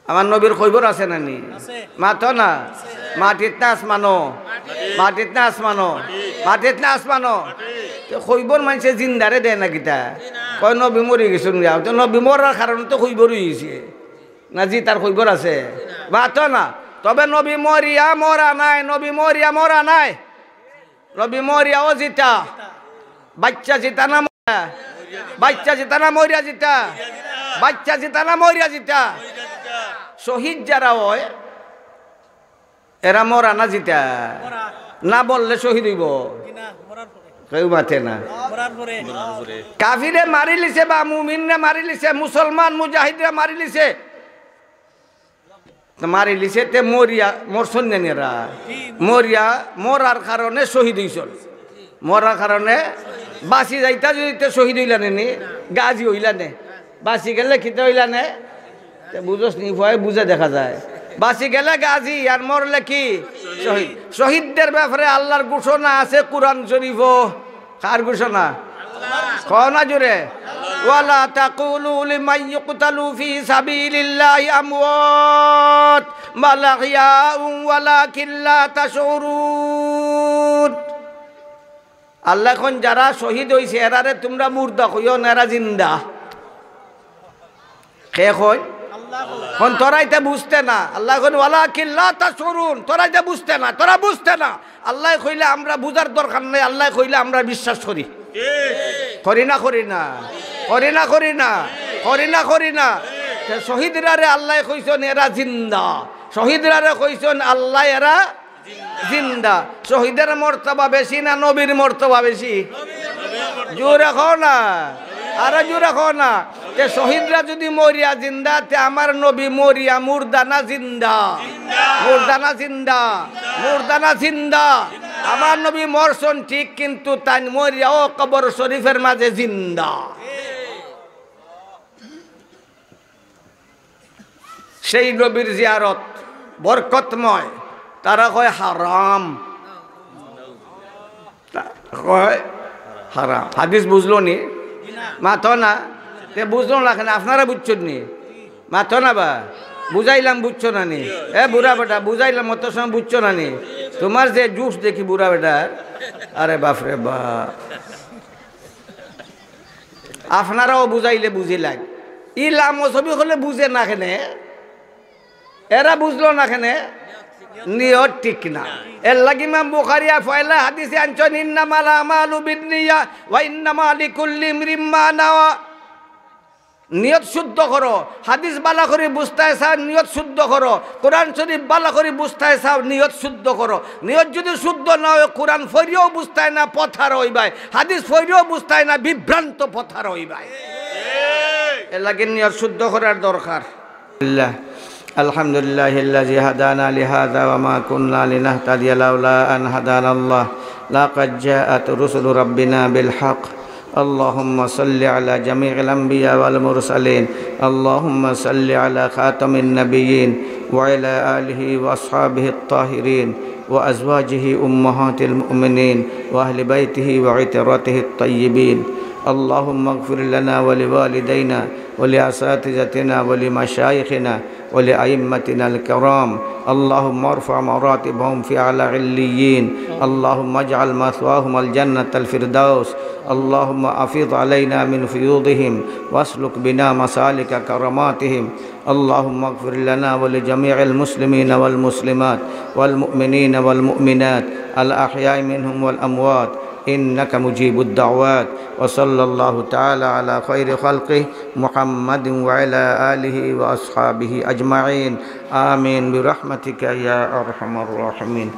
আমার নবীর কইবর আছে না নি? আছে। মাতো না। আছে। মাটিত না আসমানো? মাটিত। মাটিত না আসমানো? মাটিত। মাটিত না আসমানো? মাটিত। তে কইবর মানষে জিন্দারে দেয় না কিতা? জি না। কয় নবী মরি গেছইন গিয়া। তে নবী মরার কারণে তো কইবর অইছে। না জি, তার কইবর আছে। জি না। মাতো না। তবে নবী মরিয়া মরা নায়, নবী মরিয়া মরা নায়। নবী মরিয়াও জিতা। বাচ্চা জিতা না মরিয়া? বাচ্চা জিতা না মরিয়া জিতা? বাচ্চা জিতা না মরিয়া জিতা? শহীদ যারা অয়, এরা মরা না জিতা? না মরলে শহীদ অইবো? কেউ মাতে না। কাফিরে মারিলিছে বা মুমিনরে মারিলিছে, মুসলমান মুজাহিদরে মারিলিছে। তো মারিলিছে, তে মরিয়া, মরছইন না নি এরা? মরিয়া, মরার কারণে শহীদ অইছইন। মরার কারণে বাঁচি যাইতা যুদি তে শহীদ অইলা নে নি, গাজী অইলা নে। বাঁচি গেলে কিতা অইলা নে? তে বুঝোস নি, ভয় বুঝে দেখা যায়। বাঁচি গেলে গাজী, আর মরলে কি? শহীদ। শহীদদের ব্যাপারে আল্লাহর ঘোষণা আছে কোরআন শরীফো। কার ঘোষণা? কও না জোরে। ولا تقولوا لمن يقتل في سبيل الله أموات بل أحياء ولكن لا تشعرون। আল্লায় কইন, যারা শহীদ অইছে, এরারে তুমরা মুর্দা কইও না, এরা জিন্দা। কে কইন? কইন, তোরা ইতা বুঝতে না। আল্লায় কইন, ولكن لا تشعرون, তোরা ইতা বুঝতে না, তোরা বুঝতে না। আল্লায় কইলে আমরা বুঝার দরকার নাই, আল্লায় কইলে আমরা বিশ্বাস করি। করি না, করি না? করি না, করি না? করি না, করি না? তে শহীদরারে আল্লায় কইছইন, এরা জিন্দা। শহীদরারে কইছইন আল্লায়, এরা জিন্দা। শহীদের মর্তবা বেশি না নবীর মর্তবা বেশি? জোরে কও না, আরো জোরে কও না। তে শহীদরা যুদি মরিয়া জিন্দা, তে আমার নবী মরিয়া মুর্দা না জিন্দা? মুর্দা না জিন্দা? মুর্দা না জিন্দা? আমার নবী মরছইন ঠিক, কিন্তু তাইন মরিয়াও কবর শরীফের মাঝে জিন্দা। সেই নবীর জিয়ারত বরকতময়, তারা কয় হারাম। তা কয় হারাম। হাদিস বুঝলো নি? মাতো না। তে বুঝলো না কেনে? আপনারা বুঝছইন নি? মাতো না বা। বুঝাইলাম, বুঝছো না নি? এ বুড়া বেটা, বুঝাইলাম, অত সময় বুঝছো না নি? তুমার যে জোশ দেখি বুড়া বেটার, আরে বাফরে বাফ। আপনারাও বুঝাইলে বুঝিলাইন। ই লামো ছবি অকলে বুঝে না কেনে? এরা বুঝলো না কেনে? নিয়ত ঠিক না। এরলাগি ইমাম বুখারিয়ে পয়লা হাদিসে আনছইন, إنما الأعمال بالنيات وإنما لكل امرئ ما نوى। নিয়ত শুদ্ধ করো। হাদিস ভালা করি বুঝতায় চাও, নিয়ত শুদ্ধ করো। কোরআন শরীফ ভালা করি বুঝতায় চাও, নিয়ত শুদ্ধ করো। নিয়ত যুদি শুদ্ধ না অয়, কোরআন পড়িয়াও বুঝতায় না, পথহারা অইবায়। হাদিস পড়িয়াও বুঝতায় না, বিভ্রান্ত পথহারা অইবায়। এরলাগি নিয়ত শুদ্ধ করার দরকার। الحمد لله الذي هدانا لهذا وما كنا لنهتدي لولا أن هدانا الله، لقد جاءت رسل ربنا بالحق، اللهم صل على جميع الأنبياء والمرسلين. اللهم صل على خاتم النبيين وعلى آله وأصحابه الطاهرين وأزواجه أمهات المؤمنين وأهل بيته وعترته الطيبين. اللهم اغفر لنا ولوالدينا ولأساتذتنا ولمشايخنا ولأئمتنا الكرام. اللهم ارفع مراتبهم في أعلى عليين. اللهم اجعل مثواهم الجنة الفردوس. اللهم أفض علينا من فيوضهم واسلك بنا مسالك كراماتهم. اللهم اغفر لنا ولجميع المسلمين والمسلمات والمؤمنين والمؤمنات الأحياء منهم والأموات إنك مجيب الدعوات. وصلى الله تعالى على خير خلقه محمد وعلى آله وأصحابه أجمعين. آمين برحمتك يا أرحم الراحمين.